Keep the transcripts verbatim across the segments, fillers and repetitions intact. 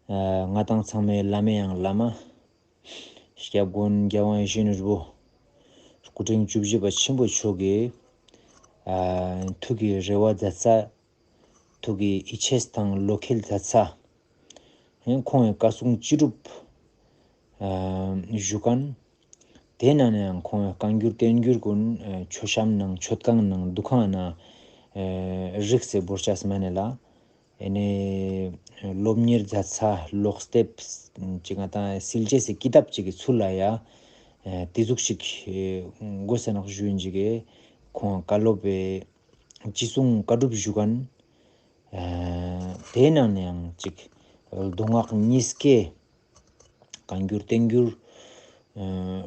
ང་དང་ཚང་མའི་བླ་མའི་ཡང་བླ་མ། སྐྱབས་མགོན་རྒྱལ་དབང་ཡིད་བཞིན་ནོར་བུ། སྐུ་ཕྲེང་བཅུ་བཞི་པ་ཆེན་པོ་མཆོག་གི། ཐུགས་ཀྱི་རེ་བ་མཛད་ས། ཐུགས་ཀྱི་ཡིད་ཆེས་དང་བློ་འཁེལ་མཛད་ས། ཁོང་གི་བཀའ་གསུང་ཅི་སྒྲུབ་ཞུ་མཁན། དེ་ནང་ནས་ཡང་ཁོང་བཀའ་འགྱུར་བསྟན་འགྱུར་ཀུན་མཆོད་བཤམས་ནང་མཆོད་ཁང་ནང་འདུ་ཁང་ན་རིགས་སེ་བོར་ཆ་སྨན་ནས་ལ། ཨེ་ནས་སློབ་གཉེར་མཛད་ས་ཀློག་དེབ་ཅིག་ང་དང་སིལ་ཅེ་སི་ཀི་དེབ་ཅིག་གི་ཚུལ་ལ་ཡ། དེ་ཟུག་ཞིག་དགོས་ས་ནག་ཞུ་ཡིན་ཅིག་གི་ཁོང་བཀའ་སློབ་པའི་ཅི་གསུང་བཀའ་སྒྲུབ་ཞུ་མཁན། དེའི་ནང་ནས་ཡང་ཅིག་མདོ་སྔགས་གཉིས་ཀའི་བཀའ་འགྱུར་བསྟན་འགྱུར།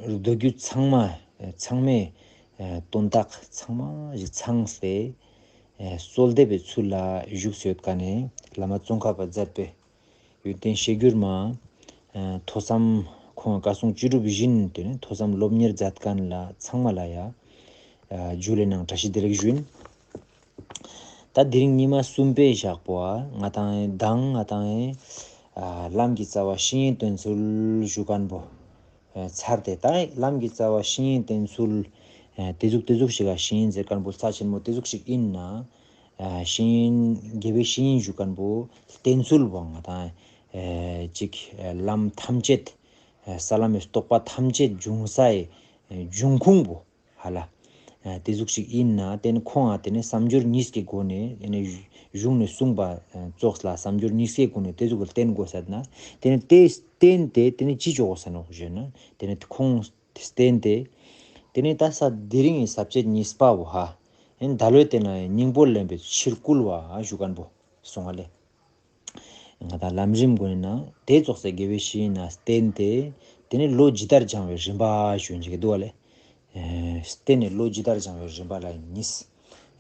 མདོ་རྒྱུད་ཚང་མ་ཚང་མའི་དོན་དག་ཚང་མ་ཞིག་ཚང་སྟེ། གསོལ་འདེབས་པའི་ཚུལ་ལ་བཞུགས་སུ་ཡོད་མཁན་ནས་བླ་མ་ཙོང་ཁ་པ་མཛད་པའི་ཡོན་ཏན་བཤད་འགྱུར་མ། ཐོས་བསམ་ཁོང་བཀའ་གསུང་ཅི་སྒྲུབ་བཞིན་དུ་ནས་ཐོས་བསམ་སློབ་གཉེར་མཛད་མཁན་ལ་ཚང་མ་ལ་ཡ། ཇུ་ལེ་ནང་བཀྲ་ཤིས་བདེ་ལེགས་ཞུ་ཡིན། ད་དེ་རིང་ཉི་མ་གསུམ་པའི་ཞག་པོ་ང་དང་མདང་ང་དང་ཨེ་ལམ་གྱི་རྩ་བ་བཤེས་གཉེན་བསྟེན་ཚུལ་ཞུ་མཁན་པོ་ཚར་ཏེ། ད་ལམ་གྱི་རྩ་བ་བཤེས་གཉེན་བསྟེན་ཚུལ་དེ་ཟུག་དེ་ཟུག་ཞིག་ག་བཤེས་གཉེན་ཟེར་མཁན་པོ་རྩ་ཆེན་མོ་དེ་ཟུག་ཞིག་ཡིན་ན། བཤེས་གཉེན་དགེ་བའི་བཤེས་གཉེན་ཞུ་མཁན་པོ་བསྟེན་ཚུལ་བོ་ང་དང་ཅིག་ལམ་ཐམས་ཅད་ས་ལམ་གྱི་རྟོགས་པ་ཐམས་ཅད་འབྱུང་སའི་འབྱུང་ཁུངས་པོ། ཧ་ལ། དེ་ཟུག་ཞིག་ཡིན་ན་དེ་ནི་ཁོང་ང་དེ་ནི་བསམ་སྦྱོར་གཉིས་ཀྱི་སྒོ་ནས་དེ་ནི་གཞུང་ནས་གསུངས་པ་ཙོགས་ལ་བསམ་སྦྱོར་གཉིས་ཀྱི་སྒོ་ནས་དེ་ཟུག་གི་བསྟེན་དགོས་ཟེར་ན། དེ་ནི་དེ་བསྟེན་ཏེ་དེ་ནི་ཅི་ཆོག་གོ་ཟེར་ནོ་ཞུ་ན། དེ་ནི་ཁོང་བསྟེན་ཏེ། དེ་ནི་ད་ས་དེ་རིང་གི་ས་བཅད་གཉིས་པ་བོ་ཧ། ཨེ་ནི་ཟླ་བའི་སྟེང་ལ་སྙིང་པོ་ལེན་པའི་ཕྱིར་བསྐུལ་བ་ཞུ་མཁན་པོ་སོང་བ་ལས། ང་དང་ལམ་རིམ་ཀུན་ན་དེ་ཙོགས་སེ་དགེ་བའི་བཤེས་གཉེན་ན་བསྟེན་ཏེ། དེ་ནས་ལོ་ཇི་ལྟར་སྦྱང་བའི་རིམ་པ་ཞུ་འཇིག་འདུག་བ་ལས། བསྟེན་ནས་ལོ་ཇི་ལྟར་སྦྱང་བའི་རིམ་པ་ལ་གཉིས།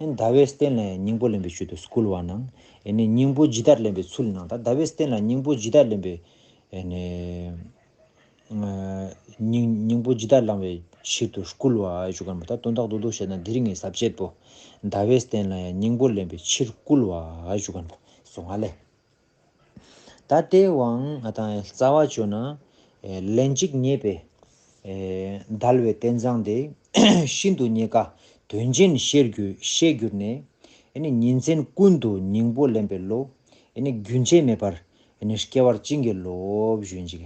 ཟླ་བའི་སྟེང་ལ་སྙིང་པོ་ལེན་པའི་ཆེད་དུ་བསྐུལ་བ་ནང་། ཨེ་ནས་སྙིང་པོ་ཇི་ལྟར་ལེན་པའི་ཚུལ་ནང་། ད་ཟླ་བའི་སྟེང་ལ་སྙིང་པོ་ཇི་ལྟར་ལེན་པའི། ཨེ་ནས། སྙིང་སྙིང་པོ་ཇི་ལྟར་བླང་བའི་ཕྱིར་དུ་བསྐུལ་བ་ཞུ་མཁན་པོ། ད་དོན་དག་རྡོག་རྡོག་བཤད་ན་དེ་རིང་གི་ས་བཅད་པོ། ཟླ་བའི་སྟེང་ལ་ཡང་སྙིང་པོ་ལེན་པའི་ཕྱིར་བསྐུལ་བ་ཞུ་མཁན་པོ་སོང་ང་ལས། ད་དེའི་དབང་ང་དང་རྩ་བ་བཅོས་ན། ལན་གཅིག་རྙེད་པའི་དལ་བའི་རྟེན་བཟང་དེ། ཤིན་ཏུ་རྙེད་དཀའ་དོན་ཆེན་ཤེས་གྱུར་ཤེས་གྱུར་ནས། ཨེ་ནི་ཉིན་མཚན་ཀུན་ཏུ་སྙིང་པོ་ལེན་པའི་བློ། ཨེ་ནི་རྒྱུན་ཆད་མེད་པར་ཨེ་ནི་སྐྱེ་བར་བྱིན་གྱིས་རློབས་ཞུ་ཡིན་ཅིག་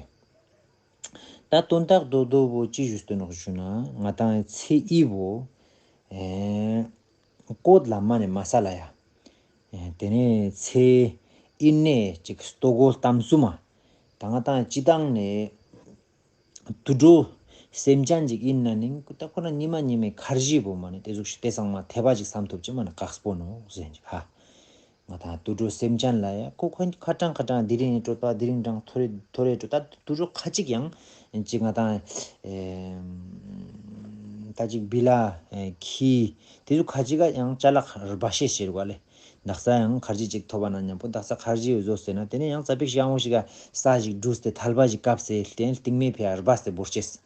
ད་དོན་དག་རྡོག་རྡོག་པོ་ཅི་ཞུས་ཏེ་ནོག་ཞུ་ན། ང་དང་ཚེ་ཨི་བོ། ཨེ། བཀོད་ལ་མ་ནས་མ་ས་ལ་ཡ། ཨེ། དེ་ནས་ཚེ་ཨི་ནས་ཅིག་ལྟོ་གོས་གཏམ་གསུམ་མ། ད་ང་དང་སྤྱི་བཏང་ནས་དུད་འགྲོ་སེམས་ཅན་ཅིག་ཡིན་ན་ནིང་ད་ཁོ་ན་ཉི་མ་ཉི་མའི་ཁར་ཇི་བོ་མ་ནས་དེ་ཟུག་ཞིག་དེ་ཚང་མ་དད་པ་ཅིག་བསམ་ཐུབ་ཅིག་མ་ནས་དཀགས་པོ་ནོག་ཟེར་ཅིག་ཧ། ང་དང་དུད་འགྲོ་སེམས་ཅན་ལ་ཡ་ཁོ་ཁོ་ཁ་གྲང་ཁ་གྲང་དེ་རིང་ནས་སྤྲོད་པ་དེ་རིང་གྲང་ཐོ་རེ་ཐོ་རེ་སྤྲོད་ད་དུད་འགྲོ་ཁ་ཅིག་ཡང་ཅིག་ང་དང་ད་ཅིག་བི་ལ་ཁྱི་དེ་ཚོ་ཁ་ཅིག་ག་ཡང་ཅ་ལག་རུ་སྦ་ཤེས་ཤེས་རུ་བ་ལེ། དག་ས་ཡང་ཁར་ཇི་ཅིག་ཐོབ་པ་ན་མཉམ་པོ་དག་ས་ཁར་ཇི་བཟོ་ཟེར་ན་དེ་ནས་ཡང་ཙ་པིག་ཞིག་ཡང་བོ་ཞིག་ག་ས་ཞིག་བསྒྲུབས་ཏེ་ཐལ་བ་ཞིག་བཀབ་སྟེ་ལྟེང་མའི་ཕི་ཡ་རུ་སྦ་སྟེ་བོར་ཅེས།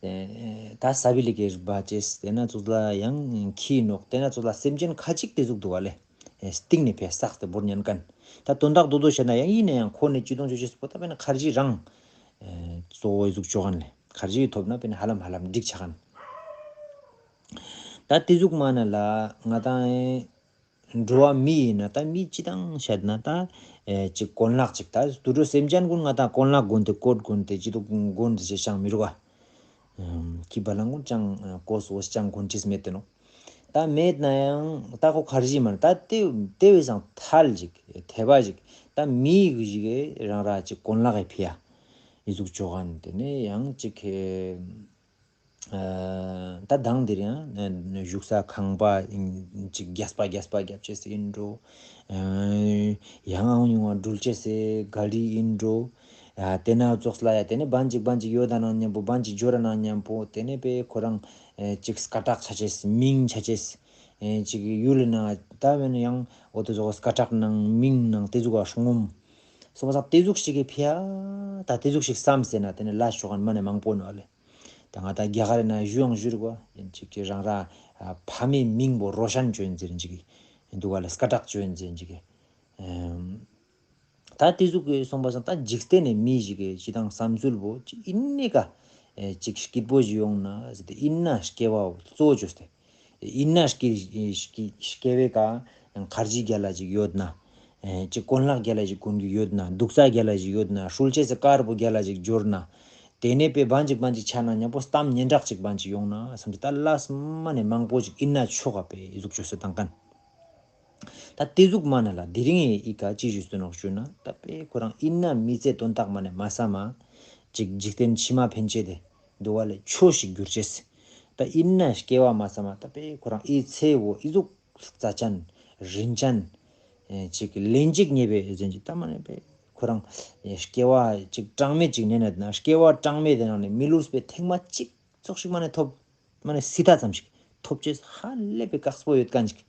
ད་ས་བི་ལི་ཀའི་རུ་སྦ་ཅེས་དེ་ན་ཚོགས་ལ་ཡང་ཁྱིའི་ནོག་དེ་ན་ཚོགས་ལ་སེམས་ཅན་ཁ་ཅིག་དེ་ཟུག་འདུག་བ་ལེ། སྟེང་ནས་ཕེ་བསགས་ཏེ་བོར་ཉན་མཁན། ད་དོན་དག་རྡོག་རྡོག་བཤད་ན་ཡང་ཡིན་ན་ཡང་ཁོ་ནས་ཅི་གཏོང་ཆོག་ཅེས་པོ་ད་དཔེར་ན་ཁར་ཇི་རང་གཙོ་བོ་ཟུག་ཅོ་གན་ལེ། ཁར་ཇི་ཐོབ་ན་དཔེར་ན་ཧ་ལམ་ཧ་ལམ་འགྲིག་ཆ་གན། ད་དེ་ཟུག་མ་ན་ལ་ང་དང་འགྲོ་བ་མི་ཡིན་ན་ད་མི་སྤྱི་བཏང་བཤད་ན་ད། ཨེ་ཅིག་གོན་ལག་ཅིག་ད་དུད་འགྲོ་སེམས་ཅན་ཀུན་ང་དང་གོན་ལག་གོན་ཏེ་ཀོཊ་གོན་ཏེ་ཅི་ཏུ་གོན་ཏེ་ཅེས་ཅང་མི་རུ་ག་ཁྱི་བ་ལང་ཀུན་ཅང་ཀོ་སོ་ཅང་གོན་ཅེས་མེད་དེ་ནོ། ད་མེད་ན་ཡང་ད་ཁོ་ཁར་ཇི་མ་ད་དེ་དེ་བས་སང་ཐལ་ཅིག་དད་པ་ཅིག་ད་མི་ཡི་གི་ཞིག་རང་ར་ཅིག་གོན་ལག་གི་ཕི་ཡ་ཡི་ཟུག་ཅོ་གན་དེ་ནས་ཡང་ཅིག་ད་དང་འདིར་ཡང་བཞུགས་ས་ཁང་པ་ཅིག་རྒྱས་པ་རྒྱས་པ་རྒྱབ་ཅེས་ཡིན་འགྲོ། ཡང་ཨང་ཉུང་བ་འགྲུལ་ཅེས་སི་ག་རི་ཡིན་འགྲོ། དེ་ན་ཙོགས་ལ་ཡ་དེ་ནས་བན་ཅིག་བན་ཅིག་ཡོད་ད་ན་མཉམ་པོ་བན་ཅིག་འབྱོར་ན་མཉམ་པོ་དེ་ནས་པས་ཁོ་རང་ཅིག་སྐད་གྲགས་ཆ་ཅེས་མིང་ཆ་ཅེས་ཅིག་ཡུལ་ན་ད་བན་ཡང་འོ་དེ་ཙོགས་སྐད་གྲགས་ནང་མིང་ནང་དེ་ཟུག་ག་སྲུང་ངོམ་སོང་བ་སང་དེ་ཟུག་ཞིག་གི་ཕི་ཡ་ད་དེ་ཟུག་ཞིག་བསམ་ཟེར་ན་དེ་ནས་ལ་ཤོག་གན་མ་ནས་མང་པོ་ནོ་ཨ་ལེ། ད་ང་ད་རྒྱ་གར་ན་ཞུ་ཡང་ཞུ་རུ་གོ་ཡིན་ཅིག་ཅིག་རང་ར་ཕ་མའི་མིང་པོ་རོ་ཤན་ཅོ་ཡིན་ཟེར་ཅིག་འདུག་ག་ལ་སྐད་གྲགས་ཅོ་ཡིན་ཟེར་ཅིག་ཨེམ། ད་དེ་ཟུག་གི་སོང་པ་སང་ད་འཇིག་རྟེན་ནས་མི་ཞིག་གི་ཅི་དང་བསམ་ཚུལ་བོ་ཅི་ཨིན་ནི་ཀ་ཨེ་ཅིག་སྐྱིད་པོ་ཞིག་ཡོང་ན་ཟེར་ཏེ་ཨིན་ན་སྐྱེ་བ་བོ་གཙོ་བཅོས་ཏེ། ཨིན་ན་སྐྱེ་སྐྱེ་སྐྱེ་བའི་ཀ་ཁར་ཇི་རྒྱལ་ལ་ཅིག་ཡོད་ན། ཨེ་ཅིག་གོན་ལག་རྒྱལ་ལ་ཅིག་གོན་རྒྱུ་ཡོད་ན། འདུག་ས་རྒྱལ་ལ་ཅིག་ཡོད་ན། ཧྲུལ་ཆེ་སེ་དཀར་པོ་རྒྱལ་ལ་ཅིག་འབྱོར་ན། དེ་ནས་པའི་བན་ཅིག་བན་ཅིག་ཆ་ན་མཉམ་པོ་གཏམ་སྙན་གྲགས་ཅིག་བན་ཅིག་ཡོང་ན་བསམ་གྱི་ད་ལས་མ་ནས་མང་པོ་ཅིག་ཨིན་ན་ཆོག་ག་པའི་ཨི་ཟུག་བཅོས་སེ་བཏང་མཁན། ད་དེ་ཟུག་མ་ན་ལ་དེ་རིང་ཨི་ཀ་ཅི་ཞུས་སོ་ནོག་ཞུ་ན་ད་པའི་ཁོ་རང་ཨིན་ན་མི་ཚེ་དོན་དག་མ་ནས་མ་བསམ་མ། ཅིག་འཇིག་རྟེན་ཕྱི་མ་ཕན་ཆད་དེ་འདུག་བ་ལས་ཆོས་ཤིག་གྱུར་ཅེས། ད་ཨིན་ན་སྐྱེ་བ་མ་བསམ་མ་ད་པའི་ཁོ་རང་ཨི་ཚེ་བོ་ཨི་ཟུག་རྩ་ཅན་རིན་ཅན་ཅིག་ལན་གཅིག་རྙེད་པའི་ཟིན་ཅིག་ད་མ་ནས་པའི་ཁོ་རང་སྐྱེ་བ་ཅིག་གྲངས་མེད་ཅིག་ནས་ན་སྐྱེ་བ་གྲངས་མེད་དེ་ནང་ནས་མི་ལུས་པའི་ཐེངས་མ་གཅིག་ཙོགས་ཤིག་མ་ནས་ཐོབ། མ་ནས་སྲིད་ད་ཙམ་ཞིག་ཐོབ་ཅེས་ཧ་ལས་པའི་དཀགས་པོ་ཡོད་མཁན་ཅིག་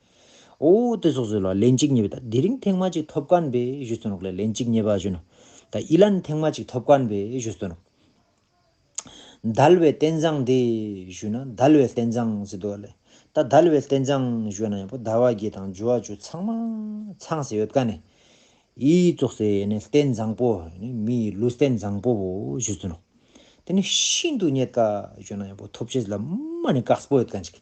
འོ་དེ་སོགས་སུ་ལ་ལན་གཅིག་རྙེད་པའི་ད་དེ་རིང་ཐེངས་མ་གཅིག་ཐོབ་མཁན་པའི་ཞུས་སོ་ནོག་ལས་ལན་གཅིག་རྙེད་པ་ཞུ་ན། ད་ཨི་ལན་ཐེངས་མ་གཅིག་ཐོབ་མཁན་པའི་ཞུས་སོ་ནོག་དལ་བའི་རྟེན་བཟང་དེ་ཞུ་ན་དལ་བའི་རྟེན་བཟང་ཟེར་དོ་ལས། ད་དལ་བའི་རྟེན་བཟང་ཞུ་ན་ཡང་པོ་ཟླ་བ་བརྒྱད་དང་འབྱོར་བ་བཅུ་ཚང་མ་ཚང་སེ་ཡོད་མཁན་ནི། ཨི་ཙོགས་སེ་ནི་རྟེན་བཟང་པོ་ནི་མིའི་ལུས་རྟེན་བཟང་པོ་བོ་ཞུས་སོ་ནོག་དེ་ནི་ཤིན་ཏུ་རྙེད་དཀའ་ཞུ་ན་ཡང་པོ་ཐོབ་ཅེས་ལ་མ་ནི་དཀགས་པོ་ཡོད་མཁན་ཅིག་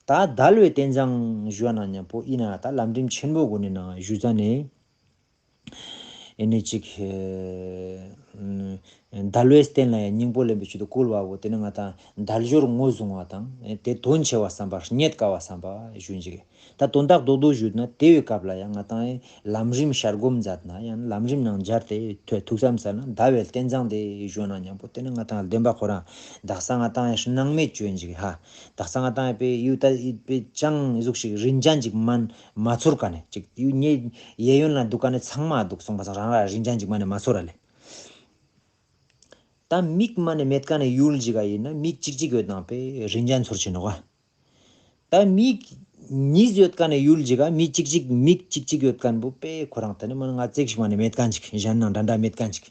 ད་དལ་བའི་རྟེན་བཟང་ཞུ་ན་ཡང་པོ་ཨི་ན་ད་ལམ་རིམ་ཆེན་པོ་གོ་ནི་ན་ཞུ་ཙ་ནི། ཨེ་ནི་ཅིག་དལ་བའི་རྟེན་ལ་ཡང་སྙིང་པོ་ལེན་པའི་ཆེད་དུ་བསྐུལ་བ་བོ་དེ་ནི་ང་དང་དལ་འབྱོར་ངོས་བཟུང་བ་དང་དེ་དོན་ཆེ་བ་བསམ་པ་རྙེད་དཀའ་བ་བསམ་པ་ཞུ་འཇིག་ད་དོན་དག་རྡོག་རྡོག་ཞུས་ན་དེ་བའི་སྐབས་ལ་ཡང་ང་དང་ལམ་རིམ་ཤར་སྒོམ་མཛད་ན་ཡང་ལམ་རིམ་ནང་སྦྱར་ཏེ་ཐོས་ཐུགས་བསམ་ཟབ་ན་ཟླ་བའི་རྟེན་བཟང་དེ་ཞུ་ན་མཉམ་པོ་དེ་ནི་ང་དང་བདེན་པ་ཁོ་རང་དག་ས་ང་དང་སྣང་མེད་བཅོས་འཇིག་ཧ། དག་ས་ང་དང་པའི་ཡུལ་ད་ཡིད་པའི་ཅང་ཟུག་ཞིག་རིན་ཅན་ཅིག་མན་མ་ཚོར་ག་ནས་ཅིག་ཡུལ་ཉེ་གཡས་གཡོན་ལ་འདུག་ག་ནས་ཚང་མ་འདུག་སོང་པ་སང་རང་ར་རིན་ཅན་ཅིག་མ་ནས་མ་ཚོར་ར་ལེ། ད་མིག་མ་ནས་མེད་ག་ནས་ཡུལ་ཅིག་ག་ཡིན་ན་མིག་གཅིག་གཅིག་ཡོད་ནང་པའི་རིན་ཅན་ཚོར་ཆེ་ནོག་ག་ད་མིག་གཉིས་ཡོད་ག་ནས་ཡུལ་ཅིག་ག་མིག་གཅིག་གཅིག་མིག་གཅིག་གཅིག་ཡོད་མཁན་པོ་པའི་ཁོ་རང་ད་ནི་མ་ནས་ང་བརྩེགས་ཤིག་མ་ནས་མེད་མཁན་ཅིག་གཞན་ནང་འདྲ་འདྲ་མེད་མཁན་ཅིག་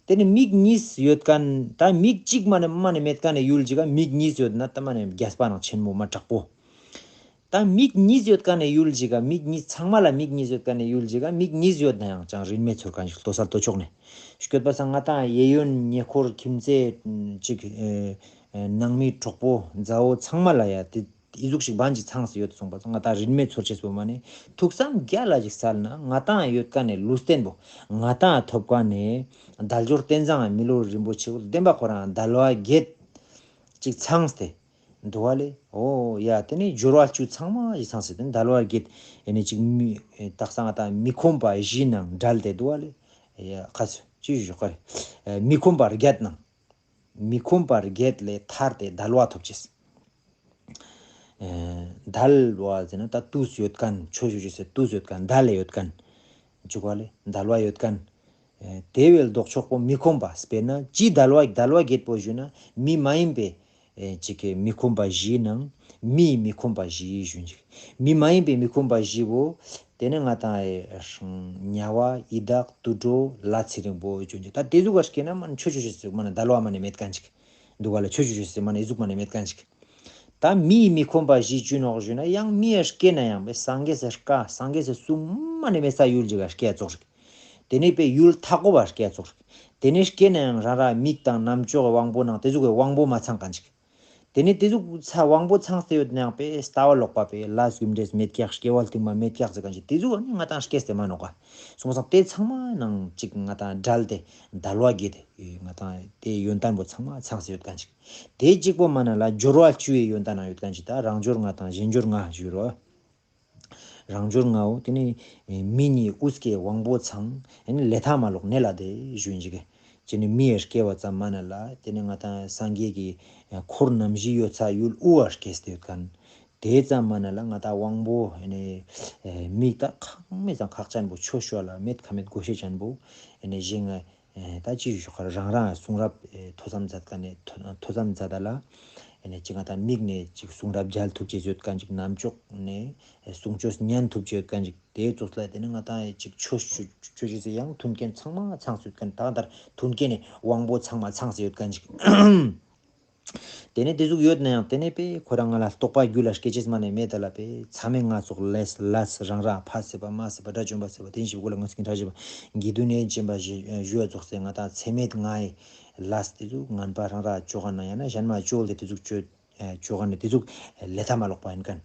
དེ་ནི་མིག་གཉིས་ཡོད་མཁན་ད་མིག་གཅིག་མ་ནས་མ་ནས་མེད་མཁན་ནས་ཡུལ་ཅིག་ག་མིག་གཉིས་ཡོད་ན་ད་མ་ནས་རྒྱས་པ་ནང་ཆེན་མོ་མ་དྲག་པོ། ད་མིག་གཉིས་ཡོད་མཁན་ནས་ཡུལ་ཅིག་ག་མིག་གཉིས་ཚང་མ་ལ་མིག་གཉིས་ཡོད་མཁན་ནས་ཡུལ་ཅིག་ག་མིག་གཉིས་ཡོད་ན་ཡང་ཅང་རིན་མེད་ཚོར་མཁན་ཞིག་ལྟོ་ས་ལྟོ་ཕྱོགས་ནས། སྐྱོད་པ་སང་ང་དང་གཡས་གཡོན་ཉེ་འཁོར་ཁྱིམ་མཚེས་ཅིག་ཨེ་ཨེ་ནང་མི་གྲོགས་པོ་མཛའ་བོ་ཚང་མ་ལ་ཡ་དེ་ཨི་ཟུག་ཞིག་བན་ཅིག་ཚང་སེ་ཡོད་སོང་པ་སང་ང་དང་རིན་མེད་ཚོར་ཆེས་པོ་མ་ནས་ཐུགས་བསམ་རྒྱ་ལ་ཞིག་སལ་ན་ང་དང་ཡོད་མཁན་ནས་ལུས་རྟེན་པོ་ང་དང་ཐོབ་མཁན་ནས་དལ་འབྱོར་རྟེན་བཟང་མི་ལོ་རིན་པོ་ཆེ་བོ་བདེན་པ་ཁོ་རང་དལ་བ་བརྒྱད་ཅིག་ཚང་སྟེ། འདུག་བ་ལེ། ཨོ་ཡ་དེ་ནས་སྦྱོར་བ་བཅུ་ཚང་མ་ཡི་ཚང་སེ་དེ་ནས་དལ་བ་བརྒྱད་ཨེ་ནས་ཅིག་མི་དག་ས་ང་དང་མི་ཁོམ་པ་བཞི་ནང་འབྲལ་ཏེ་འདུག་བ་ལེ། ཡ་ཁ་ཚུ་ཅི་ཞུ་ཞོག་ག་རེ། མི་ཁོམ་པ་བརྒྱད་ནང་མི་ཁོམ་པ་བརྒྱད་ལས་ཐར་ཏེ་དལ་བ་ཐོབ་ཅེས། དལ་བ་ཟེར་ན་ད་དུས་ཡོད་མཁན་ཆོས་ཞུ་ཅེས་སེ་དུས་ཡོད་མཁན་དལ་ལ་ཡོད་མཁན། འཇུག་པ་ལས་དལ་བ་ཡོད་མཁན། ཨེ་དེ་བས་ལྡོག་ཕྱོགས་པོ་མི་ཁོམ་པ་དཔེར་ན་ཅི་དལ་བ་དལ་བ་བརྒྱད་པོ་ཞུ་ན་མི་མ་ཡིན་པའི་ཨེ་ཅིག་གི་མི་ཁོམ་པ་བཞིའི་ནང་མིའི་མི་ཁོམ་པ་བཞི་ཞུ་འཇུག་མི་མ་ཡིན་པའི་མི་ཁོམ་པ་བཞི་བོ་དེ་ནི་ང་དང་ཨེ་དམྱལ་བ་ཡི་དྭགས་དུད་འགྲོ་ལྷ་ཚེ་རིང་པོ་ཞུ་འཇུག་ད་དེ་ཟུག་ག་སྐྱེས་ན་མ་ནི་ཆོས་ཆོས་ཆོས་ཟུག་མ་ནི་དལ་བ་མ་ནི་མེད་མཁན་ཅིག་འདུག་ག་ལ་ཆོས་ཆོས་ཆོས་ཟེར་མ་ནི་ཨི་ཟུག་མ་ནི་མེད་མཁན་ཅིག་ད་མིའི་མི་ཁོམ་པ་བཞི་བཅུ་ནོག་ཞུ་ན་ཡང་མི་ཡ་སྐྱེས་ན་ཡང་བས་སངས་རྒྱས་སི་བཀའ་སངས་རྒྱས་སི་གསུང་མ་ནི་མེད་ས་ཡུལ་ཅིག་ག་སྐྱེས་ཙོག་རིག་དེ་ནས་པའི་ཡུལ་མཐའ་འཁོབ་པ་སྐྱེས་ཙོག་རིག་དེ་ནས་སྐྱེས་ན་ཡང་རང་ར་མིག་དང་རྣམ་ཅོག་གི་དབང་པོ་ནང་དེ་ཟུག་གི་དབང་པོ་མ་ཚང་མཁན་ཅིག་དེ་ནས་དེ་ཟུག་ཚ་དབང་པོ་ཚང་སྟེ་ཡོད་ན་ཡང་པའི་ལྟ་བ་ལོག་པ་པའི་ལས་རྒྱུ་འབྲས་མེད་ཀྱག་སྐྱེ་བ་རྟིང་མ་མེད་ཀྱག་ཟེར་མཁན་ཅིག་དེ་ཟུག་ནི་ང་དང་སྐྱེས་ཏེ་མ་ནོག་ག་སོང་ཙང་དེ་ཚང་མ་ནང་ཅིག་ང་དང་བྲལ་ཏེ་དལ་བ་བརྒྱད་དེ་ང་དང་དེ་ཡོན་ཏན་པོ་ཚང་མ་ཚང་སེ་ཡོད་མཁན་ཅིག་དེ་གཅིག་པོ་མ་ན་ལ་སྦྱོར་བ་བཅུ་ཡི་ཡོན་ཏན་ན་ཡོད་མཁན་ཅིག་ད་རང་སྦྱོར་ལྔ་དང་གཞན་སྦྱོར་ལྔ་ཞུ་རོ། རང་སྦྱོར་ལྔའོ་དེ་ནི་མི་ཉིད་དབུ་སྐྱེས་དབང་པོ་ཚང་ཨེ་ནི་ལས་མཐའ་མ་ལོག་གནས་ལ་དེ་ཞུ་ཡིན་ཅིག་ཅི་ནི་མི་ཡི་སྐྱེ་བ་ཙམ་མ་ན་ལ་དེ་ནི་ང་དང་སངས་རྒྱས་ཀྱི་འཁོར་རྣམ་བཞི་ཡོད་ས་ཡུལ་དབུ་བ་སྐྱེས་ཏེ་ཡོད་མཁན། དེ་ཙམ་མ་ན་ལ་ང་དང་དབང་པོ་ཨེ་ནི་མིག་ད་ཁག་མེད་ཙང་ཁག་ཅན་པོ་ཆོས་ཤོད་ལ་མེད་ཁ་མེད་དགོས་ཤེས་ཅན་པོ་ཨེ་ནི་གཞན་ཨེ་ད་ཅི་ཞུ་ཁར་རང་རང་གསུང་རབ་ཨེ་ཐོས་བསམ་མཛད་མཁན་ནས་ཐོས་ཐོས་བསམ་མཛད་ད་ལ་ཨེ་ནས་ཅི་ང་དང་མིག་ནས་ཅིག་གསུང་རབ་མཇལ་ཐུབ་ཅེས་ཡོད་མཁན་ཅིག་རྣམ་ཅོག་ནས་ཨེ་གསུང་ཆོས་ཉན་ཐུབ་ཅེས་ཡོད་མཁན་ཅིག་དེའི་ཚོགས་ལ་དེ་ནི་ང་དང་ཨེ་ཅིག་ཆོས་ཆོས་ཆོས་ཅེས་ཡང་མཐུན་རྐྱེན་ཚང་མ་ཚང་སེ་ཡོད་མཁན་ད་ལྟར་མཐུན་རྐྱེན་ནས་དབང་པོ་ཚང་མ་ཚང་སེ་ཡོད་མཁན་ཅིག་དེ་ནས་དེ་ཟུག་ཡོད་ན་ཡང་དེ་ནས་པས་ཁོ་རང་ང་ལ་རྟོགས་པ་རྒྱུད་ལ་སྐྱེ་ཅེས་མ་ནས་མེད་ད་ལ་པས་ཚ་མེད་ང་ཙོགས་ལས་ལས་རང་ར་ཕ་སྲིད་པ་མ་སྲིད་པ་དགྲ་བཅོམ་པ་སྲིད་པ་དེ་བཞི་པོ་ལ་ངོས་ཟིན་གྲ་བཞི་པ་དགེ་འདུན་ནས་སྦྱིན་པ་ཞུ་ཡ་ཙོགས་སེ་ང་དང་ཚེ་མེད་ང་ཡི་ལས་དེ་ཟུག་ངན་པ་རང་ར་བཅོ་ག་ན་ཡང་ན་གཞན་མ་བཅོལ་ཏེ་དེ་ཟུག་བཅོ་བཅོ་ག་ནས་དེ་ཟུག་ལས་ཐ་མ་ལོག་པ་ཡིན་མཁན།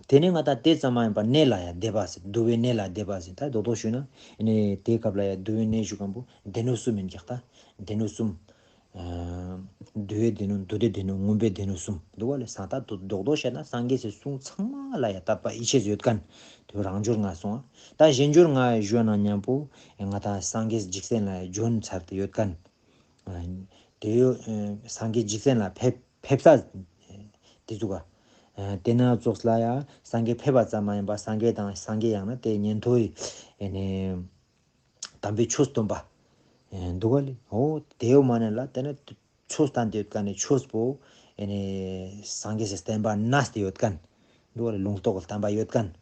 དེ་ནས་ང་ད་དེ་ཙམ་མ་ཡིན་པར་གནས་ལ་ཡང་བསྡད་པ་ཟེར། འདུལ་བའི་གནས་ལ་བསྡད་པ་ཟེར། ད་རྡོག་རྡོག་ཞུས་ན་ཨ་ནི་དེའི་སྐབས་ལ་ཡང་འདུལ་བའི་གནས་ཞུ་མཁན་པོ་སྡེ་སྣོད་གསུམ་ཡིན་ཀྱག་ད་སྡེ་སྣོད་གསུམ། ཨ་འདུལ་བའི་སྡེ་སྣོད། མདོ་སྡེ་སྡེ་སྣོད། མངོན་པའི་སྡེ་སྣོད་གསུམ་འདུག་བ་ལས་སང་ད་རྡོག་རྡོག་བཤད་ན་སངས་རྒྱས་སི་གསུང་ཚང་མ་ལ་ཡང་དད་པ་ཡིད་ཆེས་ཡོད་མཁན། དེ་རང་འབྱོར་ལྔ་སོང་ཨ། ད་གཞན་འབྱོར་ལྔ་ཞུ་ན་མཉམ་པོ་ང་ད་སངས་རྒྱས་འཇིག་རྟེན་ལ་བྱོན་ཚར་ཏེ་ཡོད་མཁན། དེ་ཡོད་སངས་རྒྱས་འཇིག་རྟེན་ལ་ཕེབས་ཕེབས་ས་དེ་ཟུག་ག་དེ་ན་ཙོགས་ལ་ཡང་སངས་རྒྱས་ཕེབས་པ་ཙམ་མ་ཡིན་པར་སངས་རྒྱས་དང་སངས་རྒྱས་ཡང་ན་དེ་ཉན་ཐོས་ཡི་ཨེ་ནས་དམ་པའི་ཆོས་སྟོན་པ་འདུག་ག་ལེ། འོ་དེ་ཡོད་མ་ནས་ལ་དེ་ནས་ཆོས་བསྟན་ཏེ་ཡོད་མཁན་ནི་ཆོས་པོ་ཨེ་ནས་སངས་རྒྱས་སི་བསྟན་པ་གནས་ཏེ་ཡོད་མཁན། འདུག་བ་ལས་ལུང་རྟོགས་ཀྱི་བསྟན་པ་ཡོད་མཁན།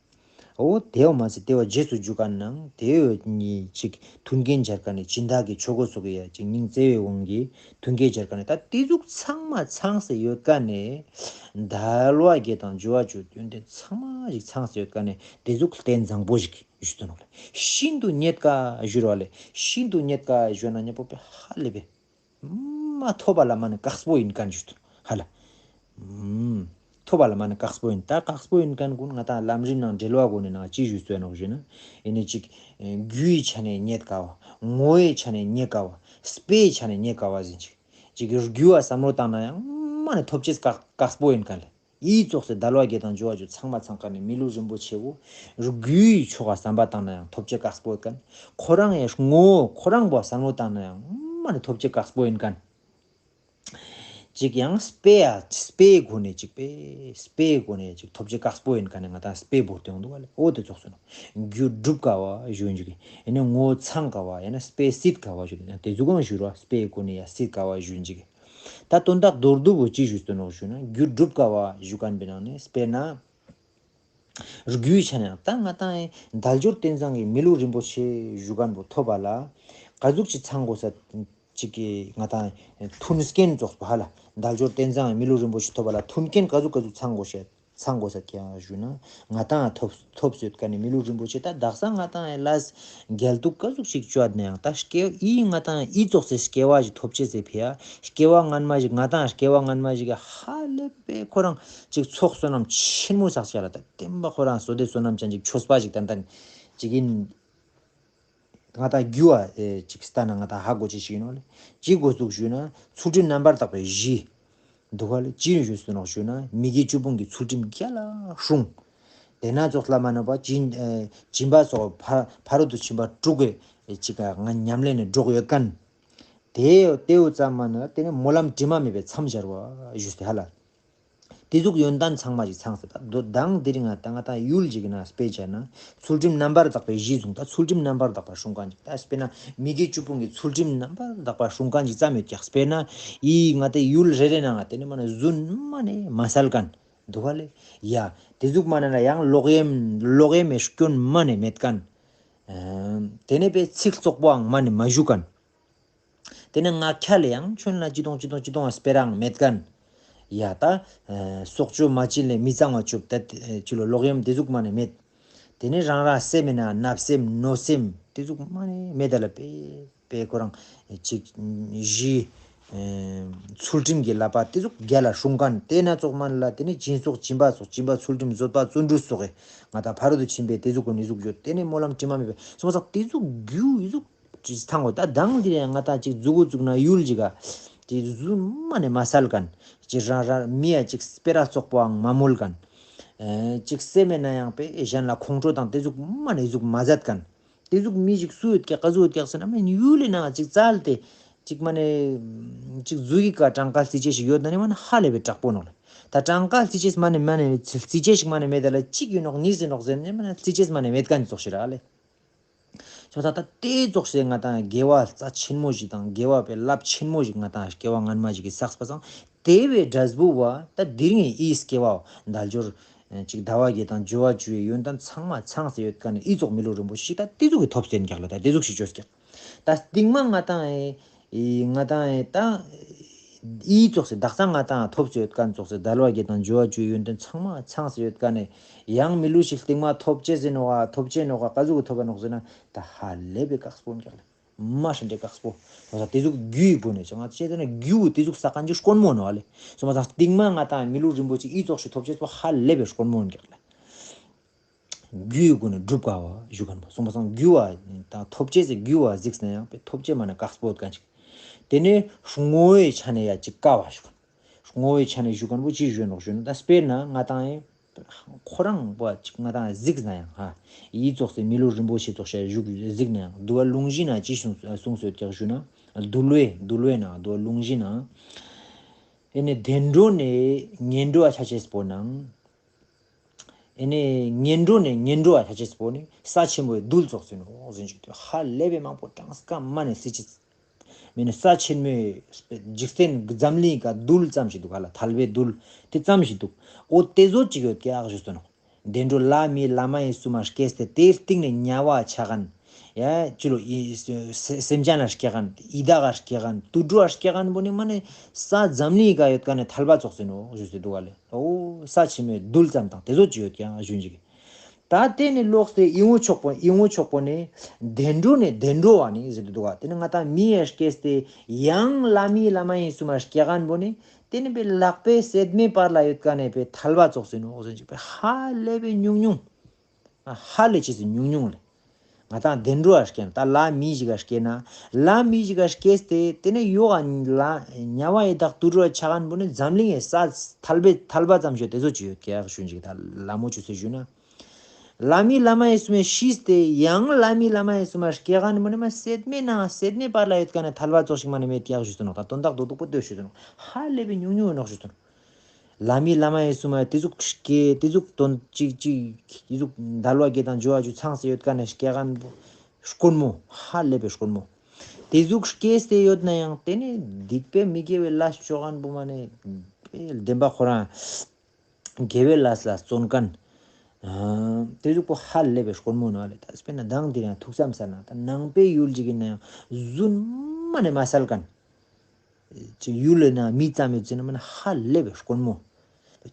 འོ་དེའོ་མ་ཟད་དེ་བ་རྗེས་སུ་འཇུག་མཁན་ནང་དེ་བ་ཉིད་ཅིག་མཐུན་རྐྱེན་སྦྱར་མཁན་ནི་སྦྱིན་བདག་གི་ཆོས་གོས་སོགས་ཀྱི་ཡ་ཅིག་སྙིང་བརྩེ་བའི་དབང་གིས་མཐུན་རྐྱེན་སྦྱར་མཁན་ནི་ད་དེ་ཟུག་ཚང་མ་ཚང་སེ་ཡོད་མཁན་ནི་དལ་བ་བརྒྱད་དང་འབྱོར་བ་བཅུ་ཡོན་ཏན་ཚང་མ་ཞིག་ཚང་སེ་ཡོད་མཁན་ནི་དེ་ཟུག་ལྟས་བཟང་པོ་ཞིག་ཞུ་དོན་ནོ་ལེ། ཤིན་ཏུ་རྙེད་དཀའ་ཞུ་ར་ལེ། ཤིན་ཏུ་རྙེད་དཀའ་ཞུ་ན་མཉམ་པོ་པའི་ཧ་ལས་པའི། མ་ཐོབ་པ་ལ་མ་ནི་དཀགས་པོ་ཡིན་མཁན་ཞུ་ཧ་ལ། ཐོབ་པ་ལ་མ་ནི་དཀགས་པོ་ཡིན། ད་དཀགས་པོ་ཡིན་མཁན་ཀུན་ང་དང་ལམ་རིམ་ནང་འགྲེལ་བ་གོ་ནས་ནང་ཅི་ཞུས་སོ་ནོག་ཞུ་ན། ཨེ་ནི་ཅིག་རྒྱུའི་ཆ་ནས་རྙེད་དཀའ་བ། ངོ་བོའི་ཆ་ནས་རྙེད་དཀའ་བ། དཔེའི་ཆ་ནས་རྙེད་དཀའ་བ་ཟིན་ཅིག་ཅིག་རྒྱུ་བ་བསམ་བློ་བཏང་ན་ཡང་མ་ནི་ཐོབ་ཅེས་དཀགས་དཀགས་པོ་ཡིན་མཁན་ལ། ཡིད་ཙོགས་སེ་དལ་བ་བརྒྱད་དང་འབྱོར་བ་བཅུ་ཚང་མ་ཚང་མཁན་ནི་མི་ལུས་རིན་པོ་ཆེ་བོ། རྒྱུའི་ཕྱོགས་ལ་བསམ་པ་བཏང་ན་ཡང་ཐོབ་ཅེས་དཀགས་པོ་ཡིན་མཁན། ཁོ་རང་ཡང་ངོ་བོ་ཁོ་རང་བ་བསམ་བློ་བཏང་ན་ཡང་མ་ནི་ཐོབ་ཅེས་དཀགས་པོ་ཡིན་མཁན། ཅིག་ཡང་དཔེ་ཡ་དཔེའི་སྒོ་ནས་ཅིག་དཔེ་དཔེའི་སྒོ་ནས་ཅིག་ཐོབ་ཅེས་དཀགས་པོ་ཡིན་མཁན་ནི་ང་དང་དཔེ་བོར་ཏེ་ཡོང་འདུག་བ་ལེ། འོ་དེ་ཙོགས་སོ་ནོ། རྒྱུ་སྒྲུབ་དཀའ་བ་ཞུ་ཡིན་ཅིག་ཨེ་ནི་ངོ་བོ་ཚང་དཀའ་བ་ཡང་ན་དཔེ་སྲིད་དཀའ་བ་ཞུ་ཡིན་དེ་ཟུག་གང་ཞུ་ར་དཔེའི་སྒོ་ནས་ཡ་སྲིད་དཀའ་བ་ཞུ་ཡིན་ཅིག་ད་དོན་དག་མདོར་བསྡུས་པོ་ཅི་ཞུས་སོ་ནོག་ཞུ་ན་རྒྱུ་སྒྲུབ་དཀའ་བ་ཞུ་མཁན་པའི་ནང་ནས་དཔེར་ན། རྒྱུའི་ཆ་ནས་ད་ང་དང་དལ་འབྱོར་རྟེན་བཟང་གི་མི་ལུས་རིན་པོ་ཆེ་ཞུ་མཁན་པོ་ཐོབ་པ་ལ་ག་ཟུག་ཅིག་ཚང་དགོས་ས་ཅིག་གི་ང་དང་མཐུན་རྐྱེན་ཙོགས་པ་ཧ་ལ་དལ་འབྱོར་རྟེན་བཟང་གི་མི་ལུས་རིན་པོ་ཆེ་ཐོབ་པ་ལ་མཐུན་རྐྱེན་ག་ཟུག་ག་ཟུག་ཚང་དགོས་ཤེས། ཚང་དགོས་ས་ཀྱང་ཞུ་ན་ང་དང་ཐོབ་ཐོབ་སོད་ཀ་ནས་མི་ལུས་རིན་པོ་ཆེ་ད་དག་ས་ང་དང་ཡ་ལས་རྒྱལ་དུ་ག་ཟུག་ཞིག་བཅོ་ནས་ཡང་ད་སྐྱེ་ཡིས་ང་དང་ཡིད་ཙོགས་སེ་སྐྱེ་བ་ཞིག་ཐོབ་ཆེ་སེ་ཕི་ཡ་སྐྱེ་བ་སྔན་མ་ཞིག་ང་དང་སྐྱེ་བ་སྔན་མ་ཞིག་ག་ཧ་ལས་པའི་ཁོ་རང་ཅིག་ཚོགས་བསོད་ནམས་ཆེན་མོ་བསགས་ཆ་ལ་ད་བསྟན་པ་ཁོ་རང་བསོད་བདེ་བསོད་ནམས་ཅན་ཅིག་ཆོས་པ་ཞིག་ཏན་ཏན་ཅིག་ཡིན། ང་དང་རྒྱུ་བ་ཨེ་ཅིག་ལྟ་ན་ང་དང་ཧ་གོ་ཅི་ཞིག་ཡིན་ནོ་ལེ། ཅི་དགོས་ཚུགས་ཞུས་ན་ཚུལ་ཁྲིམས་རྣམ་པར་དག་པའི་གཞི། འདུག་ག་ལེ་ཅི་ཡིན་ཞུས་སུ་ནོག་ཞུས་ན་མི་དགེ་བཅུ་སྤོང་གི་ཚུལ་ཁྲིམས་རྒྱ་ལ་སྲུང་། དེ་ན་ཙོགས་ལ་མ་ནོག་པ་སྦྱིན་ཨེ་སྦྱིན་པ་སོགས་ཕ་ཕ་རོལ་ཏུ་ཕྱིན་པ་དྲུག་གི་ཅིག་ང་ཉམས་ལེན་ནས་འགྲོགས་ཡོད་མཁན། དེ་དེའུ་ཙམ་མ་ནོག་དེ་ནི་སྨོན་ལམ་དྲི་མ་མེད་པའི་མཚམས་སྦྱར་བ་ཞུས་ཏེ་ཧ་ལ། དེ་ཟུག་ཡོན་ཏན་ཚང་མ་ཞིག་ཚང་ཟེར་ད་མདོ་དང་དེ་རིང་ང་ད་ང་ད་ཡུལ་ཅིག་ན་དཔེ་བྱས་ན་ཚུལ་ཁྲིམས་རྣམ་པར་དག་པའི་གཞི་བཟུང་ད་ཚུལ་ཁྲིམས་རྣམ་པར་དག་པ་སྲུང་མཁན་ཅིག་ད་དཔེར་ན་མི་དགེ་བཅུ་སྤོང་གི་ཚུལ་ཁྲིམས་རྣམ་པར་དག་པ་སྲུང་མཁན་ཅིག་ཙམ་ཡོད་ཀྱག་དཔེར་ན་ཡིས་ང་ད་ཡུལ་རེ་རེ་ནང་ང་དེ་ནི་མ་ནི་རྫུན་མ་ནི་མ་སལ་མཁན་འདུག་ག་ལེ། ཡ་དེ་ཟུག་མ་ནི་ན་ཡང་ལོག་གཡེམ་ལོག་གཡེམ་མེ་སྐྱོན་མ་ནི་མེད་མཁན། དེ་ནི་པའི་ཚིག་བཙོག་པོའང་མ་ནི་མ་ཞུ་མཁན། དེ་ནས་ང་ཁ་ལས་ཡང་ཁྱོད་ལ་ཅི་དང་ཅི་དང་ཅི་དང་སྤེ་རང་མེད་མཁན། ཡ་ད། སྲོག་གཅོད་མ་བྱིན་ལས་མི་གཙང་བ་བཅོབ་ད་ཅི་ལོ་ལོག་གཡེམ་དེ་ཟུག་མ་ནས་མེད། དེ་ནས་རང་ར་སེམས་མེད་ན་བརྣབ་སེམས་གནོད་སེམས་དེ་ཟུག་མ་ནས་མེད་ད་ལ་པེ་པེ་ཁོ་རང་ཅིག་གཞི། ཚུལ་ཁྲིམས་ཀྱི་བསླབ་པ་དེ་ཟུག་རྒྱ་ལ་སྲུང་མཁན་དེ་སྣ་ཚོགས་མ་ལ་དེ་ནས་སྦྱིན་སོགས་སྦྱིན་པ་སོགས་སྦྱིན་པ་ཚུལ་ཁྲིམས་བཟོད་པ་བརྩོན་འགྲུས་སོགས་ང་དང་ཕ་རོལ་ཏུ་ཕྱིན་པའི་དེ་ཟུག་གོ་ནི་ཟུག་ཡོད་དེ་ནས་སྨོན་ལམ་དྲི་མ་མེད་པའི་སོང་ཙང་དེ་ཟུག་རྒྱུ་ཡི་ཟུག་ཅིག་ཚང་གོ་ད་དང་དེ་རེད་ང་ད་ཅིག་མཛུ་གུ་བཙུགས་ན་ཡུལ་ཅིག་ག་ཅིག་རྫུན་མ་ནས་མ་སལ་མཁན། ཅིག་རང་རང་མི་ཡ་ཅིག་སྤེ་ར་བཙོག་པོའང་མ་མོལ་མཁན། ཅིག་སེམས་མེད་ན་ཡང་པེ་གཞན་ལ་ཁོང་ཁྲོ་དང་དེ་ཟུག་མ་ནས་ཟུག་མ་མཛད་མཁན། དེ་ཟུག་མི་ཅིག་སུ་ཡོད་ཀྱག་ག་ཟུག་ཡོད་ཀྱག་ཟེར་ན་མི་ཡུལ་ལས་ནང་ཅིག་བཙལ་ཏེ་ཅིག་མ་ནས་ཅིག་མཛུ་གུ་ག་གྲངས་ཀ་རྩི་ཅེས་ཞིག་ཡོད་ན་ནི་མ་ནས་ཧ་ལས་པའི་དྲག་པོ་ནོག་ལ། ད་གྲངས་ཀ་རྩི་ཅེས་མ་ནས་མ་ནས་རྩི་ཅེས་ཞིག་མ་ནས་མེད་ད་ལ་གཅིག་ཡོད་ནོག་གཉིས་ཟིན་ནོག་ཟེར་ནས་མ་ནས་རྩི་ཅེས་མ་ནས་མེད་མཁན་ཙོགས་ཤིག་ར་ལས། ཆོ་ད་ལྟ་དེ་ཙོགས་སེ་ང་དང་དགེ་བ་རྩ་ཆེན་མོ་ཞིག་དང་དགེ་བ་པའི་རླབས་ཆེན་མོ་ཞིག་ང་དང་སྐྱེ་བ་སྔན་མ་ཞིག་གི་བསགས་པ་སང་དེ་བའི་འབྲས་བུ་བ་ད་འདིར་ངས་ཨི་སྐྱེ་བ་དལ་འབྱོར་ཅིག་ཟླ་བ་བརྒྱད་དང་འབྱོར་བ་བཅུ་ཡི་ཡོན་ཏན་ཚང་མ་ཚང་སེ་ཡོད་མཁན་ནི་ཨི་ཙོགས་མི་ལུས་རིན་པོ་ཞིག་ད་དེ་ཟུག་གི་ཐོབ་སྟེ་ཀྱག་ལ་ད་དེ་ཟུག་ཞིག་བཅོས་ཀྱག་ད་སྟིང་མ་ང་དང་ ཨི་ང་དང་ཨེ་ད་ཨི་ཙོགས་སེ་དག་ས་ང་དང་ཐོབ་ཙེ་ཡོད་མཁན་ཙོགས་སེ་དལ་བ་བརྒྱད་དང་འབྱོར་བ་བཅུའི་ཡོན་ཏན་ཚང་མ་ཚང་སེ་ཡོད་མཁན་ནས་ཡང་མི་ལུས་ཤིག་སྟིང་མ་ཐོབ་ཅེས་ཟེར་ནོ་ག་ཐོབ་ཅེས་ནོ་ག་ག་ཟུག་གི་ཐོབ་པ་ནོག་ཟེར་ན་ད་ཧ་ལས་པའི་དཀགས་པོ་འགྱག་ལེ། མ་ཧྲི་འདྲེ་དཀགས་པོ། ང་ཚོ་དེ་ཟུག་རྒྱུའི་སྒོ་ནས་ང་ཚོ་བྱས་ཙང་ན་རྒྱུ་དེ་ཟུག་ས་གང་ཅི་དཀོན་མོ་ནོ་ཨ་ལེ། སོ་མ་ཚང་སྟིང་མ་ང་དང་མི་ལུས་རིན་པོ་ཆེ་ཨི་ཙོགས་ཤིག་ཐོབ་ཅེས་པོ་ཧ་ལས་པའི་དཀོན་མོ་འགྱག་ལེ། རྒྱུའི་སྒོ་ནས་སྒྲུབ་དཀའ་བ་ཞུ་མཁན་པོ་སོང་པ་སང་རྒྱུ་བ་དང་ཐོབ་ཅེས་སི་རྒྱུ་བ་གཟིགས་ན་ཡང་པའི་ཐོབ་ཅེས་མ་ནས་དཀགས་པོ་ག་ཅིག་དེ་ནས་བསྔོ་བའི་ཆ་ནས་ཡ་ཅིག་དཀའ་བ་ཞུ་མཁན། བསྔོ་བའི་ཆ་ནས་ཞུ་མཁན་པོ་ཅི་ཞུ་ནོག་ཞུ་ན་ད་དཔེར་ན་ང་དང་ཡང་ཁོ་རང་པོ་ཅིག་ང་དང་གཟིགས་ན་ཡང་ཧ་ཡི་ཙོགས་སེ་མི་ལུས་རིན་པོ་ཆེ་ཙོགས་ཤ་བཞུགས་གཟིགས་ན་ཡང་འདུལ་བ་ལུང་གཞི་ན་ཅི་གསུངས་གསུངས་སོད་ཀྱག་ཞུ་ན་འདུལ་བའི་འདུལ་བའི་ནང་འདུལ་བ་ལུང་གཞི་ན་ཨེ་ནས་བདེ་འགྲོ་ནས་ངན་འགྲོ་བ་ཆ་ཅེས་པོ་ནང་། ཨེ་ནས་ངན་འགྲོ་ནས་ངན་འགྲོ་བ་ཆ་ཅེས་པོ་ནི་ས་ཆེན་པོའི་རྡུལ་ཙོགས་ཟིན་ནོ་ཟིན་ཅིག་ཏུ་ཧ་ལས་པའི་མང་པོ་གྲངས་ཀ་མ་ནས་སྲིད་ཅིག་མེད་ནས་ས་ཆེན་མོའི་འཇིག་རྟེན་འཛམ་གླིང་ག་རྡུལ་ཙམ་ཞིག་འདུག་ཧ་ལ་ཐལ་བའི་རྡུལ་དེ་ཙམ་ཞིག་འདུག་འོ་དེ་ཟོ་ཅིག་ཡོད་ཀྱག་ཞུ་སོ་ནོ། བདེ་འགྲོ་ལྷ་མི་ལྷ་མ་ཡིན་གསུམ་མ་སྐྱེས་ཏེ་དེའི་སྟེང་ནས་དམྱལ་བ་ཆ་མཁན། ཡ་ཅི་ལོ་ཡི་སེ་སེམས་ཅན་ལ་སྐྱེ་མཁན་ཡི་དྭགས་ལ་སྐྱེ་མཁན་དུད་འགྲོ་ལ་སྐྱེ་མཁན་པོ་ནི་མ་ནི་ས་འཛམ་གླིང་ག་ཡོད་མཁན་ནི་ཐལ་བ་ཙོགས་ཟིན་ནོ་ཞུ་སེ་འདུག་ག་ལེ། འོ་ས་ཆེན་མོའི་རྡུལ་ཙམ་དང་དེ་ཚོ་ཅི་ཡོད་ཀྱང་ཞུ་འཇིག་ད་དེ་ནི་ལོག་སྟེ་ཨི་ངོ་ཆོག་པོ་ཨི་ངོ་ཆོག་པོ་ནི་བདེ་འགྲོ་ནི་བདེ་འགྲོ་བ་ནི་ཟེར་དུ་འདུག་ག་དེ་ནི་ང་དང་མི་ཡ་སྐྱེས་ཏེ་ཡང་ལྷ་མི་ལྷ་མ་ཡིན་གསུམ་མ་སྐྱེ་མཁན་པོ་ནི་དེ་ནི་པའི་ལག་པའི་ཟད་མེད་བར་ལ་ཡོད་མཁན་ནི་པའི་ཐལ་བ་ཙོགས་ཟིན་ནོ་ཟིན་འཇིག་པའི་ཧ་ལས་པའི་ཉུང་ཉུང་། ཧ་ལས་ཅི་སི་ཉུང་ཉུང་ལས། ང་དང་བདེ་འགྲོ་བ་སྐྱེ་ན་ད་ལྷ་མི་ཞིག་ག་སྐྱེ་ན། ལྷ་མི་ཞིག་ག་སྐྱེས་ཏེ་དེ་ནས་ཡོ་ག་ལ་དམྱལ་བ་ཡི་དྭགས་དུད་འགྲོ་ཆ་མཁན་པོ་ནི་འཛམ་གླིང་གི་ས་ཐལ་བའི་ཐལ་བ་ཙམ་ཞིག་དེ་ཚོ་ཅི་ཡོད་ཀྱག་ཞུ་འཇིག་ད་ལ་མོ་ཅུ་སེ་ཞུ་ན། ལྷ་མི་ལྷ་མ་ཡིན་གསུམ་མས་ཤིས་ཏེ་ཡང་ལྷ་མི་ལྷ་མ་ཡིན་གསུམ་མ་སྐྱེ་མཁན་པོ་ནི་མ་ཟད་མེད་ནང་ཟད་མེད་བར་ལ་ཡོད་མཁན་ནི་ཐལ་བ་ཙོགས་ཤིག་མ་ནི་མེད་ཀྱག་ཞུ་སོ་ནོ་ད་དོན་དག་རྡོག་རྡོག་པོ་ལྟོས་ཞུ་སོ་ནོ་ཧ་ལས་པའི་ཉུང་ཉུང་ཡོད་ནོག་ཞུ་སོ་ནོ། ལྷ་མི་ལྷ་མ་ཡིན་གསུམ་མ་དེ་ཟུག་སྐྱེ་དེ་ཟུག་དོན་གཅིག་གཅིག་དེ་ཟུག་འདལ་བ་བརྒྱད་དང་འབྱོར་བ་བཅུ་ཚང་སེ་ཡོད་མཁན་ནི་སྐྱེ་མཁན་པོ་དཀོན་མོ་ཧ་ལས་པའི་དཀོན་མོ། དེ་ཟུག་སྐྱེས་ཏེ་ཡོད་ན་ཡང་དེ་ནི་སྡིག་པའི་མི་དགེ་བའི་ལས་བཅོ་མཁན་པོ་མ་ནི་བདེན་པ་ཁོ་རང་དགེ་བའི་ལས་ལ་བརྩོན་མཁན་དེ་ཟུག་པོ་ཧ་ལས་པའི་དཀོན་མོ་ནོ་ལེ། ད་དཔེར་ན་མདང་དེ་རིང་ཐུགས་བསམ་ས་ན་ད་ནང་པའི་ཡུལ་ཅིག་ཡིན་ན་ཡང་རྫུན་མ་ནི་མ་བསལ་མཁན། ཅིག་ཡུལ་ལ་ན་མི་ཙམ་ཡོད་ཟེར་ན་མ་ན་ཧ་ལས་པའི་དཀོན་མོ།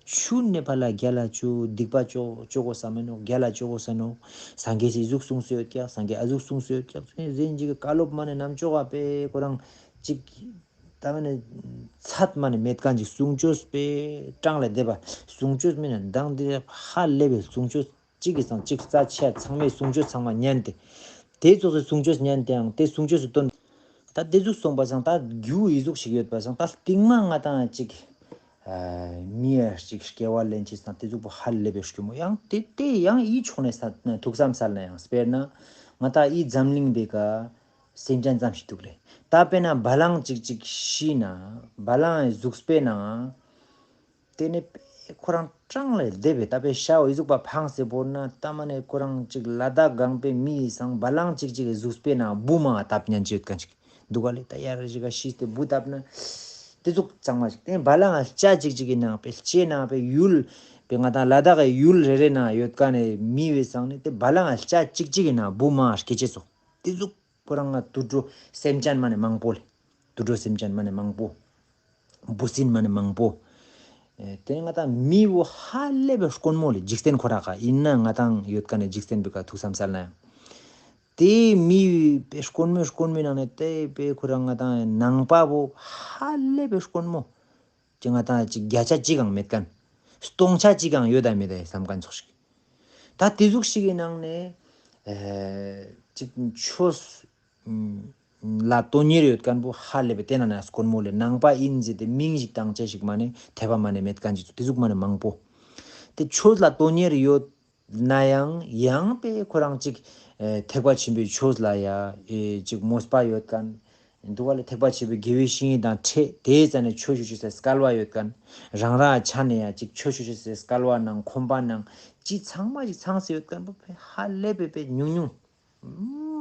ཆུ་ནེ་ཕ་ལ་རྒྱ་ལ་ཆུ་སྡིག་པ་ཅོ་ཅོ་གོ་ས་མེ་ནོ་རྒྱ་ལ་ཅོ་གོ་ས་ནོ། སངས་རྒྱས་སི་གཟུགས་གསུངས་སེ་ཡོད་ཀྱག་སངས་རྒྱས་ཨ་གཟུགས་གསུངས་སེ་ཡོད་ཀྱག་ཟེར་ཟིན་ཅིག་བཀའ་སློབ་མ་ནེ་ནམ་ཅོག་ག་པེ་ཁོ་རང་ཅིག་ད་མ་ནེ་ཚད་མ་ནེ་མེད་མཁན་ཅིག་གསུང་ཆོས་པེ་གྲངས་ལས་འདས་པ་གསུང་ཆོས་མེད་ན་མདང་འདི་ཧ་ལས་པའི་གསུང་ཆོས། གཅིག་གིས་སང་གཅིག་རྩ་ཆེ་ཚང་མས་གསུང་ཆོས་ཚང་མ་ཉན་ཏེ། དེ་ཚོགས་སུ་གསུང་ཆོས་ཉན་ཏེའང་དེ་གསུང་ཆོས་སུ་བཏོན། ད་དེ་ཚོགས་སོང་པ་སང་ད་རྒྱུ་ཡི་གཟུགས་ཤིག་ཡོད་པ་སང་ད་རྟིང་མ་ང་དང་གཅིག་མི་ཡ་གཅིག་སྐྱེ་བ་ལེན་ཅིག་སང་དེ་ཚོགས་པོ་ཧ་ལས་པའི་སྐྱོ་མོ་ཡང་དེ་དེ་ཡང་ཡི་ཆོག་ནས་ས་ཐུགས་བསམ་སལ་ན་ཡང་དཔེར་ན་ང་ད་ཡི་འཛམ་གླིང་པའི་ཀ་སེམས་ཅན་ཙམ་ཞིག་འདུག་རེད། ད་དཔེར་ན་བ་ལང་གཅིག་གཅིག་ཤི་ན་བ་ལང་གཟུགས་པོའི་ནང་། དེ་ནས་པེ་ཁོ་རང་གྲངས་ལས་འདས་པའི་ད་པེ་ཤའོ་ཡི་གཟུགས་པ་འཕངས་སེ་བོར་ན་ད་མ་ནེ་ཁོ་རང་གཅིག་ལ་དྭགས་སྒང་པའི་མི་ཡི་སང་བ་ལང་གཅིག་གཅིག་གི་གཟུགས་པོའི་ནང་བུ་མ་བཏབ་ཉན་ཅི་ཡོད་མཁན་ཅིག་འདུག་ག་ལེ། ད་ཡར་རི་ཞིག་ག་ཤི་སྟེ་བུ་བཏབ་ན་དེ་ཟུག་གཙང་མ་ཅིག་དེ་བ་ལང་ལྕགས་གཅིག་གཅིག་གི་ནང་པེ་ལྕེ་ནང་པེ་ཡུལ་པེ་ང་དང་ལ་དྭགས་ཀྱི་ཡུལ་རེ་རེ་ནང་ཡོད་མཁན་ནི་མི་བའི་སང་ནི་དེ་བ་ལང་ལྕགས་གཅིག་གཅིག་གི་ནང་བུ་མ་སྐྱེ་ཅེས་སོ། དེ་ཟུག་ཁོ་རང་ང་དུད་འགྲོ་སེམས་ཅན་མ་ནེ་མང་པོ་ལེ། དུད་འགྲོ་སེམས་ཅན་མ་ནེ་མང་པོ། འབུ་སྲིན་མ་ནེ་མང་པོ། ཨེ་དེ་ནས་ང་དང་མི་བོ་ཧ་ལས་པའི་དཀོན་མོ་ལེ། འཇིག་རྟེན་ཁོ་ར་ཁ་ཡིན་ན་ང་དང་ཡོད་མཁན་ནི་འཇིག་རྟེན་པའི་ཀ་ཐུགས་བསམ་སལ་ན་ཡང་། དེ་མི་བོའི་དཀོན་མོའི་དཀོན་མོའི་ནང་ནས་དེ་པེ་ཁོ་རང་ང་དང་ནང་པ་བོ་ཧ་ལས་པའི་དཀོན་མོ། ཅི་ང་དང་ཅིག་བརྒྱ་ཆ་གཅིག་གང་མེད་མཁན། སྟོང་ཆ་གཅིག་གང་ཡོད་དམ་མེད་དམ་བསམ་མཁན་ཚོགས་ཤིག་ད་དེ་ཟུག་ཞིག་གི་ནང་ནས་ཨེ་ཅིག་ཆོས་ལ་དོན་གཉེར་ཡོད་མཁན་པོ་ཧ་ལས་པའི་དེ་ན་ན་དཀོན་མོ་ལེ། ནང་པ་ཡིན་ཟེར་ཏེ་མིང་ཞིག་བཏང་ཅེས་ཤིག་མ་ནེ་དད་པ་མ་ནེ་མེད་མཁན་ཅིག་དེ་ཟུག་མ་ནེ་མང་པོ། དེ་ཆོས་ལ་དོན་གཉེར་ཡོད་ན་ཡང་ཡང་པེ་ཁོ་རང་ཅིག་ཨེ་ཐེག་པ་ཆེན་པོའི་ཆོས་ལ་ཡ་ཨེ་ཅིག་མོས་པ་ཡོད་མཁན། འདུག་ག་ལེ། ཐེག་པ་ཆེན་པོའི་དགེ་བའི་བཤེས་གཉེན་དང་འཕྲད་དེའི་རྩ་ནས་ཆོས་ཞུ་ཆོས་སའི་སྐལ་བ་ཡོད་མཁན། རང་རང་ཆ་ནས་ཡང་ཅིག་ཆོས་ཞུ་ཆོས་སའི་སྐལ་བ་ནང་ཁོམ་པ་ནང་ཅི་ཚང་མ་ཅིག་ཚང་སེ་ཡོད་མཁན་པོ་ཧ་ལས་པའི་པའི་ཉུང་ཉུང་།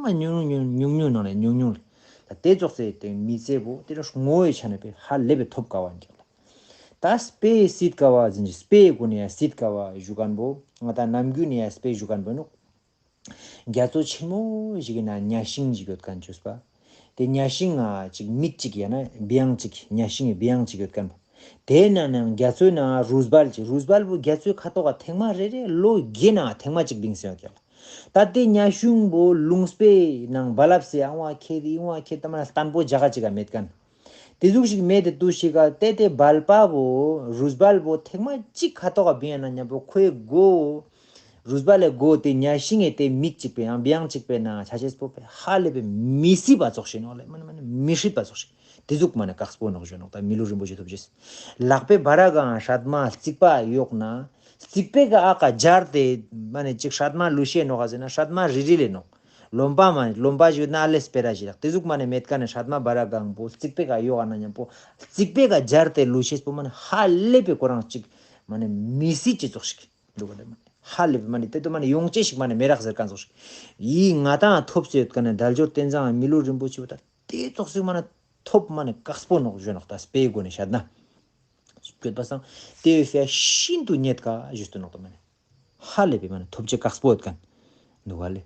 མ་ཉུང་ཉུང་ཉུང་ཉུང་ནང་ནས་ཉུང་ཉུང་ལ། ད་དེ་ཙོགས་སེ་དེ་མི་ཚེ་པོ་དེ་རུ་བསྔོ་བའི་ཆ་ནས་པའི་ཧ་ལས་པའི་ཐོབ་དཀའ་བ་འགྱུར་ལ། ད་དཔེ་སྲིད་དཀའ་བ་ཟིན་ཅི་དཔེའི་སྒོ་ནས་ཡང་སྲིད་དཀའ་བ་ཞུ་མཁན་པོ་ང་ད་ནམ་རྒྱུན་ནས་ཡང་དཔེ་ཞུ་མཁན་པོ་ནུག་རྒྱ་མཚོ་ཆེན་མོ་ཞིག་གི་ནང་གཉའ་ཤིང་ཞིག་ཡོད་མཁན་བཅོས་པ། དེ་གཉའ་ཤིང་ང་ཅིག་མིག་ཅིག་ཡང་ན་བེའང་ཅིག་གཉའ་ཤིང་གི་བེའང་ཅིག་ཡོད་མཁན་པོ། དེའི་ནང་ནས་རྒྱ་མཚོའི་ནང་རུས་སྦལ་ཅིག་རུས་སྦལ་པོ་རྒྱ་མཚོའི་ཁ་ཐོག་ག་ཐེངས་མ་རེ་རེ་ལོ་བརྒྱའི་ནང་ཐེངས་མ་ཅིག་ལྡིང་སོང་ཡོད་ཀྱང་། ད་དེ་གཉའ་ཤིང་པོ་ལུང་པའི་ནང་རྦ་རླབས་སེ་ཨང་བ་ཁེ་དེ་ཨང་བ་ཁེ་ད་མ་བརྟན་པོ་རྒྱ་ག་ཅིག་ག་མེད་མཁན། དེ་ཟུག་ཞིག་མེད་དེ་དུས་ཤིག་ག་དེ་དེ་སྦལ་པ་བོ་རུས་སྦལ་བོ་ཐེངས་མ་གཅིག་ཁ་ཐོག་ག་བིང་ཡ་ན་མཉམ་པོ་ཁོའི་མགོ་རུས་སྦལ་ལས་མགོ་དེ་གཉའ་ཤིང་ངེ་དེ་མིག་གཅིག་པའི་ཡང་བེའང་གཅིག་པའི་ནང་ཆ་ཤས་པོ་པའི་ཧ་ལས་པའི་མི་སྲིད་པ་ཙོག་ཤིག་ནོག་ལེ། མ་ནི་མ་ནི་མི་སྲིད་པ་ཙོག་ཤིག་དེ་ཟུག་མ་ནི་དཀགས་པོ་ནོག་ཞུ་ནོག་ད་མི་ལུས་རིན་པོ་ཆེ་ཐོབ་ཅེས། ལག་པའི་བ་ར་གང་སྲད་མ་རྩིག་པ་གཡོག་ན། རྩིག་པའི་ག་ཨ་ཀ་སྦྱར་ཏེ་མ་ནི་ཅིག་སྲད་མ་ལུས་ཤེས་ནོག་ག་ཟེར་ན་སྲད་མ་རི་རི་ལས་ནོག་ལོམ་པ་མ་ལོམ་པ་ཞུ་ན་ཨ་ལེ་སྤེ་ར་ཞིག་དེ་ཟུག་མ་ནི་མེད་ཀ་ནི་སྲད་མ་བ་ར་གང་པོ་རྩིག་པའི་ག་གཡོག་ཨ་ན་མཉམ་པོ་རྩིག་པའི་ག་སྦྱར་ཏེ་ལུས་ཤེས་པོ་མ་ནི་ཧ་ལས་པའི་ཁོ་རང་ཅིག་མ་ནི་མི་སྲིད་ཅི་ཙོག་ཤིག་འདུག་ག་ལེ། མ་ནི་ཧ་ལས་པའི་མ་ནི་དེ་དུ་མ་ནི་ཡོང་ཅེས་ཤིག་མ་ནི་མེ་རག་ཟེར་གང་ཙོག་ཤིག་ཡིས་ང་དང་ཐོབ་སེ་ཡོད་ཀ་ནི་དལ་འབྱོར་རྟེན་བཟང་མི་ལུས་རིན་པོ་ཆེ་བ་ད་དེ་ཙོག་ཤིག་མ་ནི་ཐོབ་མ་ནི་དཀགས་པོ་ནོག་ཞུ་ནོག་ད་སྤེའི་སྒོ་ནས་བཤད་ན། སྐྱོད་པ་སང་དེ་ཡོད་ཤིན་ཏུ་རྙེད་དཀའ་ཞུས་ཏེ་ནོག་ཏུ་མ་ནི། ཧ་ལས་པའི་མ་ནི་ཐོབ་ཆེ་དཀགས་པོ་ཡོད་མཁན་འདུག་ག་ལེ།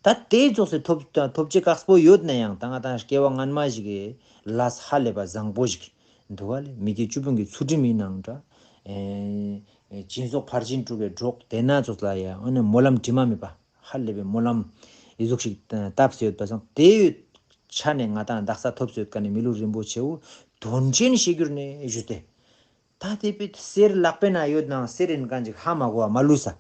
ད་དེ་ཙོགས་སེ་ཐོབ་ཐོབ་ཆེ་དཀགས་པོ་ཡོད་ན་ཡང་ད་ང་དང་སྐྱེ་བ་སྔན་མ་ཞིག་གི་ལས་ཧ་ལས་པ་བཟང་པོ་ཞིག་འདུག་ག་ལེ། མི་དགེ་བཅུ་སྤོང་གི་ཚུལ་ཁྲིམས་ཡིན་ནང་འདྲ། ཨེ་སྦྱིན་སོགས་ཕར་ཕྱིན་དྲུག་གི་གྲོགས་དེ་ན་ཙོགས་ལ་ཡང་ཨ་ནི་སྨོན་ལམ་དྲི་མ་མེད་པ་ཧ་ལས་པའི་སྨོན་ལམ་ཡི་ཟུག་ཞིག་བཏབ་སེ་ཡོད་པ་སང་དེ་ཡོད་ཆ་ནས་ང་དང་དག་ས་ཐོབ་སེ་ཡོད་ཀ་ནི་མི་ལུས་རིན་པོ་ཆེའོ་དོན་ཆེན་ཤེས་གྱུར་ནས་ཞུས་ཏེ། ད་དེ་པའི་གསེར་ལག་པའི་ནང་ཡོད་ནང་གསེར་ཡིན་གང་ཅིག་ཧ་མ་གོ་བ་མ་ལུས་ས།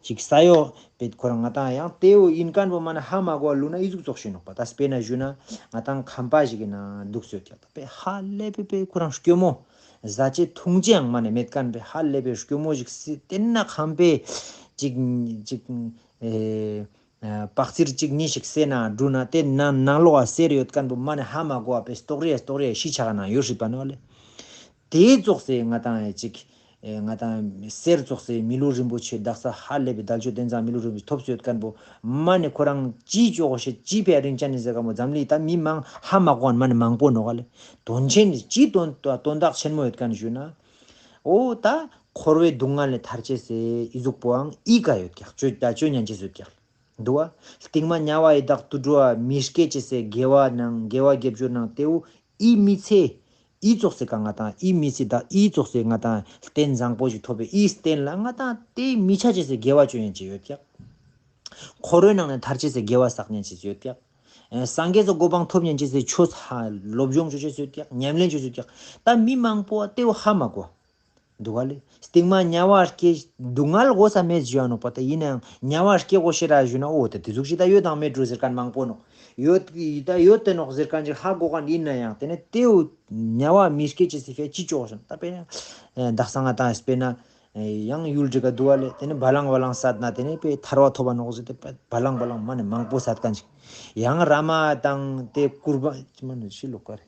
ཅིག་ས་ཡོ་པའི་ཁོ་རང་ང་དང་ཡང་དེའོ་ཡིན་གང་བོ་མ་ན་ཧ་མ་གོ་བ་ལུས་ན་ཨི་ཟུག་ཙོག་ཤིག་ནོག་པ། ད་དཔེར་ན་ཞུ་ན་ང་དང་ཁམས་པ་ཞིག་གི་ནང་འདུག་སོད་ཀྱག་ད་པའི་ཧ་ལས་པའི་པའི་ཁོ་རང་སྐྱོ་མོ། ཟ་ཅེ་འཐུང་ཅེའང་མ་ནས་མེད་གང་པའི་ཧ་ལས་པའི་སྐྱོ་མོ་ཞིག་སི་དེ་ན་ཁམས་པའི་ཅིག་ཅིག་ཨེ། པག་ཚིར་གཅིག་གཉིས་ཤིག་བསད་ན་འགྲུ་ན་དེ་ནང་ནང་ལོགས་ལ་གསེར་ཡོད་མཁན་པོ་མ་ནི་ཧ་མ་གོ་བ་པའི་ལྟོགས་རེ་ལྟོགས་རེ་ཤི་ཆ་ག་ནང་ཡོད་སྲིད་པ་ནོ་ལེ། དེ་ཙོགས་སེ་ང་དང་ཡ་གཅིག་ཨེ་ང་དང་གསེར་ཙོགས་སེ་མི་ལུས་རིན་པོ་ཆེ་དག་ས་ཧ་ལས་པའི་དལ་འབྱོར་རྟེན་བཟང་མི་ལུས་རིན་པོ་ཆེ་ཐོབ་སེ་ཡོད་མཁན་པོ་མ་ནི་ཁོ་རང་ཅིའི་ཅོག་ཤེ་ཅིའི་ཕའི་རིན་ཅན་ནི་ཟེར་ག་མོ་འཛམ་གླིང་ད་མི་མང་ཧ་མ་གོ་བ་མ་ནི་མང་པོ་ནོ་ག་ལེ། དོན་ཆེན་ནི་ཅིའི་དོན་དོན་དག་ཆེན་མོ་ཡོད་མཁན་ཞུ་ན། ཨོ་ད་འཁོར་བའི་སྡུག་བསྔལ་ལས་ཐར་ཅེས་སེ་ཨི་ཟུག་པོའང་ཨི་ཀ་ཡོད་ཀྱག་ཅོ་ད་ཅོ་ཉན་ཅེས་ཡོད་ཀྱག་འདུག་བ། སྟིང་མ་དམྱལ་བ་ཡི་དྭགས་དུད་འགྲོ་བ་མི་སྐྱེ་ཅེས་སེ་དགེ་བ་ནང་དགེ་བ་དགེ་སྦྱོར་ནང་དེའུ་ཨི་མི་ཚེ་ཨི་ཙོགས་སེ་ཀ་ང་དང་ཨི་མི་ཚེ་ད་ཨི་ཙོགས་སེ་ང་དང་རྟེན་བཟང་པོ་ཞིག་ཐོབ་པའི་ཨི་རྟེན་ལ་ང་དང་དེ་མི་ཆ་ཅེས་སེ་དགེ་བ་ཅོ་ཡན་ཅེས་ཡོད་ཀྱག་འཁོར་བའི་ནང་ནས་ཐར་ཅེས་སེ་དགེ་བ་བསགས་ཉན་ཅེས་ཡོད་ཀྱག་ཨེ་སངས་རྒྱས་སུ་གོ་འཕང་ཐོབ་ཉན་ཅེས་སེ་ཆོས་ཧ་སློབ་སྦྱོང་ཅོ་ཅེས་ཡོད་ཀྱག་ཉམས་ལེན་ཅོ་ཅེས་ཡོད་ཀྱག་ད་མི་མང་པོ་དེའུ་ཧ་མ་གོ་འདུག་ག་ལེ། སྟིང་མ་དམྱལ་བ་སྐྱེ་སྡུག་བསྔལ་གོ་ས་མེད་ཞུ་ཡ་ནོག་པ་ད་ཡིན་ནའང་དམྱལ་བ་སྐྱེ་གོ་ཤེས་ར་ཞུ་ན་ཨོ་ད་དེ་ཟུག་ཞིག་ད་ཡོད་དང་མེད་འགྲོ་ཟེར་མཁན་མང་པོ་ནོག་ཡོད་ད་ཡོད་དེ་ནོག་ཟེར་མཁན་ཅིག་ཧ་གོ་མཁན་ཡིན་ན་ཡང་དེ་ནས་དེའུ་དམྱལ་བ་མི་སྐྱེ་ཅེས་སི་ཕའི་ཅི་ཅོག་ཞིག་ད་དཔེར་ན་དག་ས་ང་དང་དཔེར་ན་ཡང་ཡུལ་འདྲི་ག་འདུག་ག་ལེ། དེ་ནས་བ་ལང་བ་ལང་བསད་ན་དེ་ནས་དཔེ་ཐར་བ་ཐོབ་པ་ནོག་ཟེར་ཏེ་བ་ལང་བ་ལང་མ་ནས་མང་པོ་བསད་མཁན་ཅིག་ཡང་ར་མ་དང་དེ་སྐུར་པ་ཅི་མ་ནས་ཤི་ལོ་ཀ་རེ།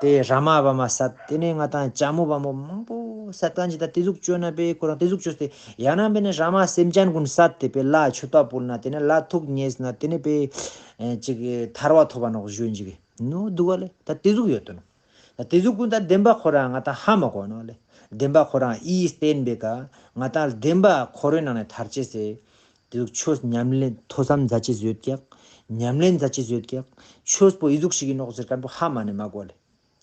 དེ་ར་མ་བ་མ་བསད། དེ་ནས་ང་དང་ལྕམ་མོ་བ་མོ་མང་པོ་བསད་མཁན་ཅིག་ད་དེ་ཟུག་ཅོ་ན་པའི་ཁོ་རང་དེ་ཟུག་ཅོས་ཏེ་ཡང་ན་པའི་ནས་ར་མ་སེམས་ཅན་ཀུན་བསད་དེ་པའི་ལ་མཆོད་པ་ཕུལ་ན་དེ་ནས་ལ་ཐུག་ཉེས་ན་དེ་ནས་པའི་ཅིག་ཐར་བ་ཐོབ་པ་ནོག་ཞུ་ཅིག་ནོ་འདུག་ག་ལེ། ད་དེ་ཟུག་ཡོད་དོ་ནོ། ད་དེ་ཟུག་ཀུན་ད་བདེན་པ་ཁོ་རང་ང་དང་ཧ་མ་གོ་ནོ་ལེ། བདེན་པ་ཁོ་རང་ཨི་བསྟན་པའི་ཀ་ང་དང་བདེན་པ་འཁོར་བའི་ནང་ནས་ཐར་ཅེས་སེ། དེ་ཟུག་ཆོས་ཉམས་ལེན་ཐོས་བསམ་མཛད་ཅེས་ཡོད་ཀྱག་ཉམས་ལེན་མཛད་ཅེས་ཡོད་ཀྱག་ཆོས་པོ་ཨི་ཟུག་ཞིག་ཡིན་ནོག་ཟེར་མཁན་པོ་ཧ་མ་ནས་མ་གོ་ལེ།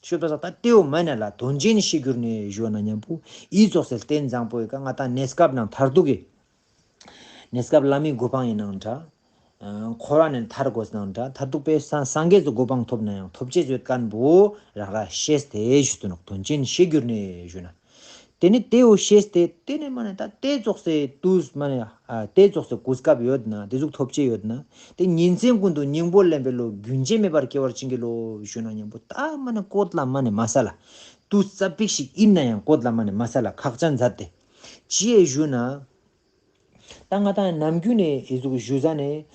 ཤོད་པ་ས་ད་དེའུ་མ་ནས་ལ་དོན་ཆེན་ཤེས་གྱུར་ནས་ཞུ་ན་མཉམ་པོ་ཨི་ཙོགས་སེ་རྟེན་བཟང་པོའི་ཀ་ང་དང་གནས་སྐབས་ནང་མཐར་ཐུག་གི་གནས་སྐབས་བླ་མའི་གོ་འཕང་ཡིན་ནང་འདྲ། ཨ་འཁོར་བ་ནས་ཐར་དགོས་ནང་འདྲ། མཐར་ཐུག་པའི་སངས་སངས་རྒྱས་སུ་གོ་འཕང་ཐོབ་ན་ཡང་ཐོབ་ཅེས་ཡོད་མཁན་པོ་རང་ར་ཤེས་ཏེ་ཞུ་ཏུ་ནོག་དོན་ཆེན་ཤེས་གྱུར་ནས་ཞུ་ན། དེ་ནི་དེའུ་ཤེས་ཏེ་དེ་ནི་མ་ནི་ད་དེ་ཙོགས་སེ་དུས་མ་ནི་ཨ་དེ་ཙོགས་སེ་གོ་སྐབས་ཡོད་ན་དེ་ཟུག་ཐོབ་ཅེས་ཡོད་ན་དེ་ཉིན་མཚན་ཀུན་ཏུ་སྙིང་པོ་ལེན་པའི་བློ་རྒྱུན་ཆད་མེད་པར་སྐྱེ་བར་བྱིན་གྱིས་རློབས་ཞུ་ན་མཉམ་པོ་ད་མ་ནི་བཀོད་ལ་མ་ནི་མ་ས་ལ་དུས་ཙ་པིག་ཞིག་ཡིན་ན་ཡང་བཀོད་ལ་མ་ནི་མ་ས་ལ་ཁག་ཅན་མཛད་དེ་ཅི་ཡེ་ཞུ་ན། ད་ང་དང་ནམ་རྒྱུན་ནས་ཨི་ཟུག་ཞུ་ས་ནས་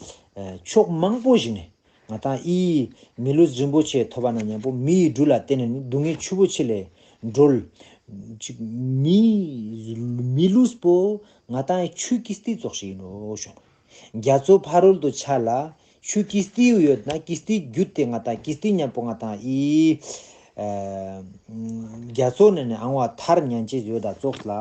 ཕྱོགས་མང་པོ་ཞིག་ནས་ང་དང་ཨི་མི་ལུས་རིན་པོ་ཆེ་ཐོབ་པ་ན་མཉམ་པོ་མི་ཡི་སྦྲུལ་ལ་བརྟེན་ནས་ནི་སྡུག་བསྔལ་ཆུ་བོ་ཆེ་ལས་སྒྲོལ། ཅིག་མི་མི་ལུས་པོ་ང་དང་ཆུ་ཀིས་ཏི་ཙོགས་ཤིག་ཡིན་ནོ་ཞུ། རྒྱ་མཚོ་ཕ་རོལ་ཏུ་ཆ་ལ་ཆུ་ཀིས་ཏི་ཡོད་ན་ཀིས་ཏི་བརྒྱུད་དེ་ང་དང་ཀིས་ཏི་མཉམ་པོ་ང་དང་ཨི་རྒྱ་མཚོ་ནས་ནི་ཨང་བ་ཐར་ཉན་ཅེས་ཡོད་ད་ཙོགས་ལ།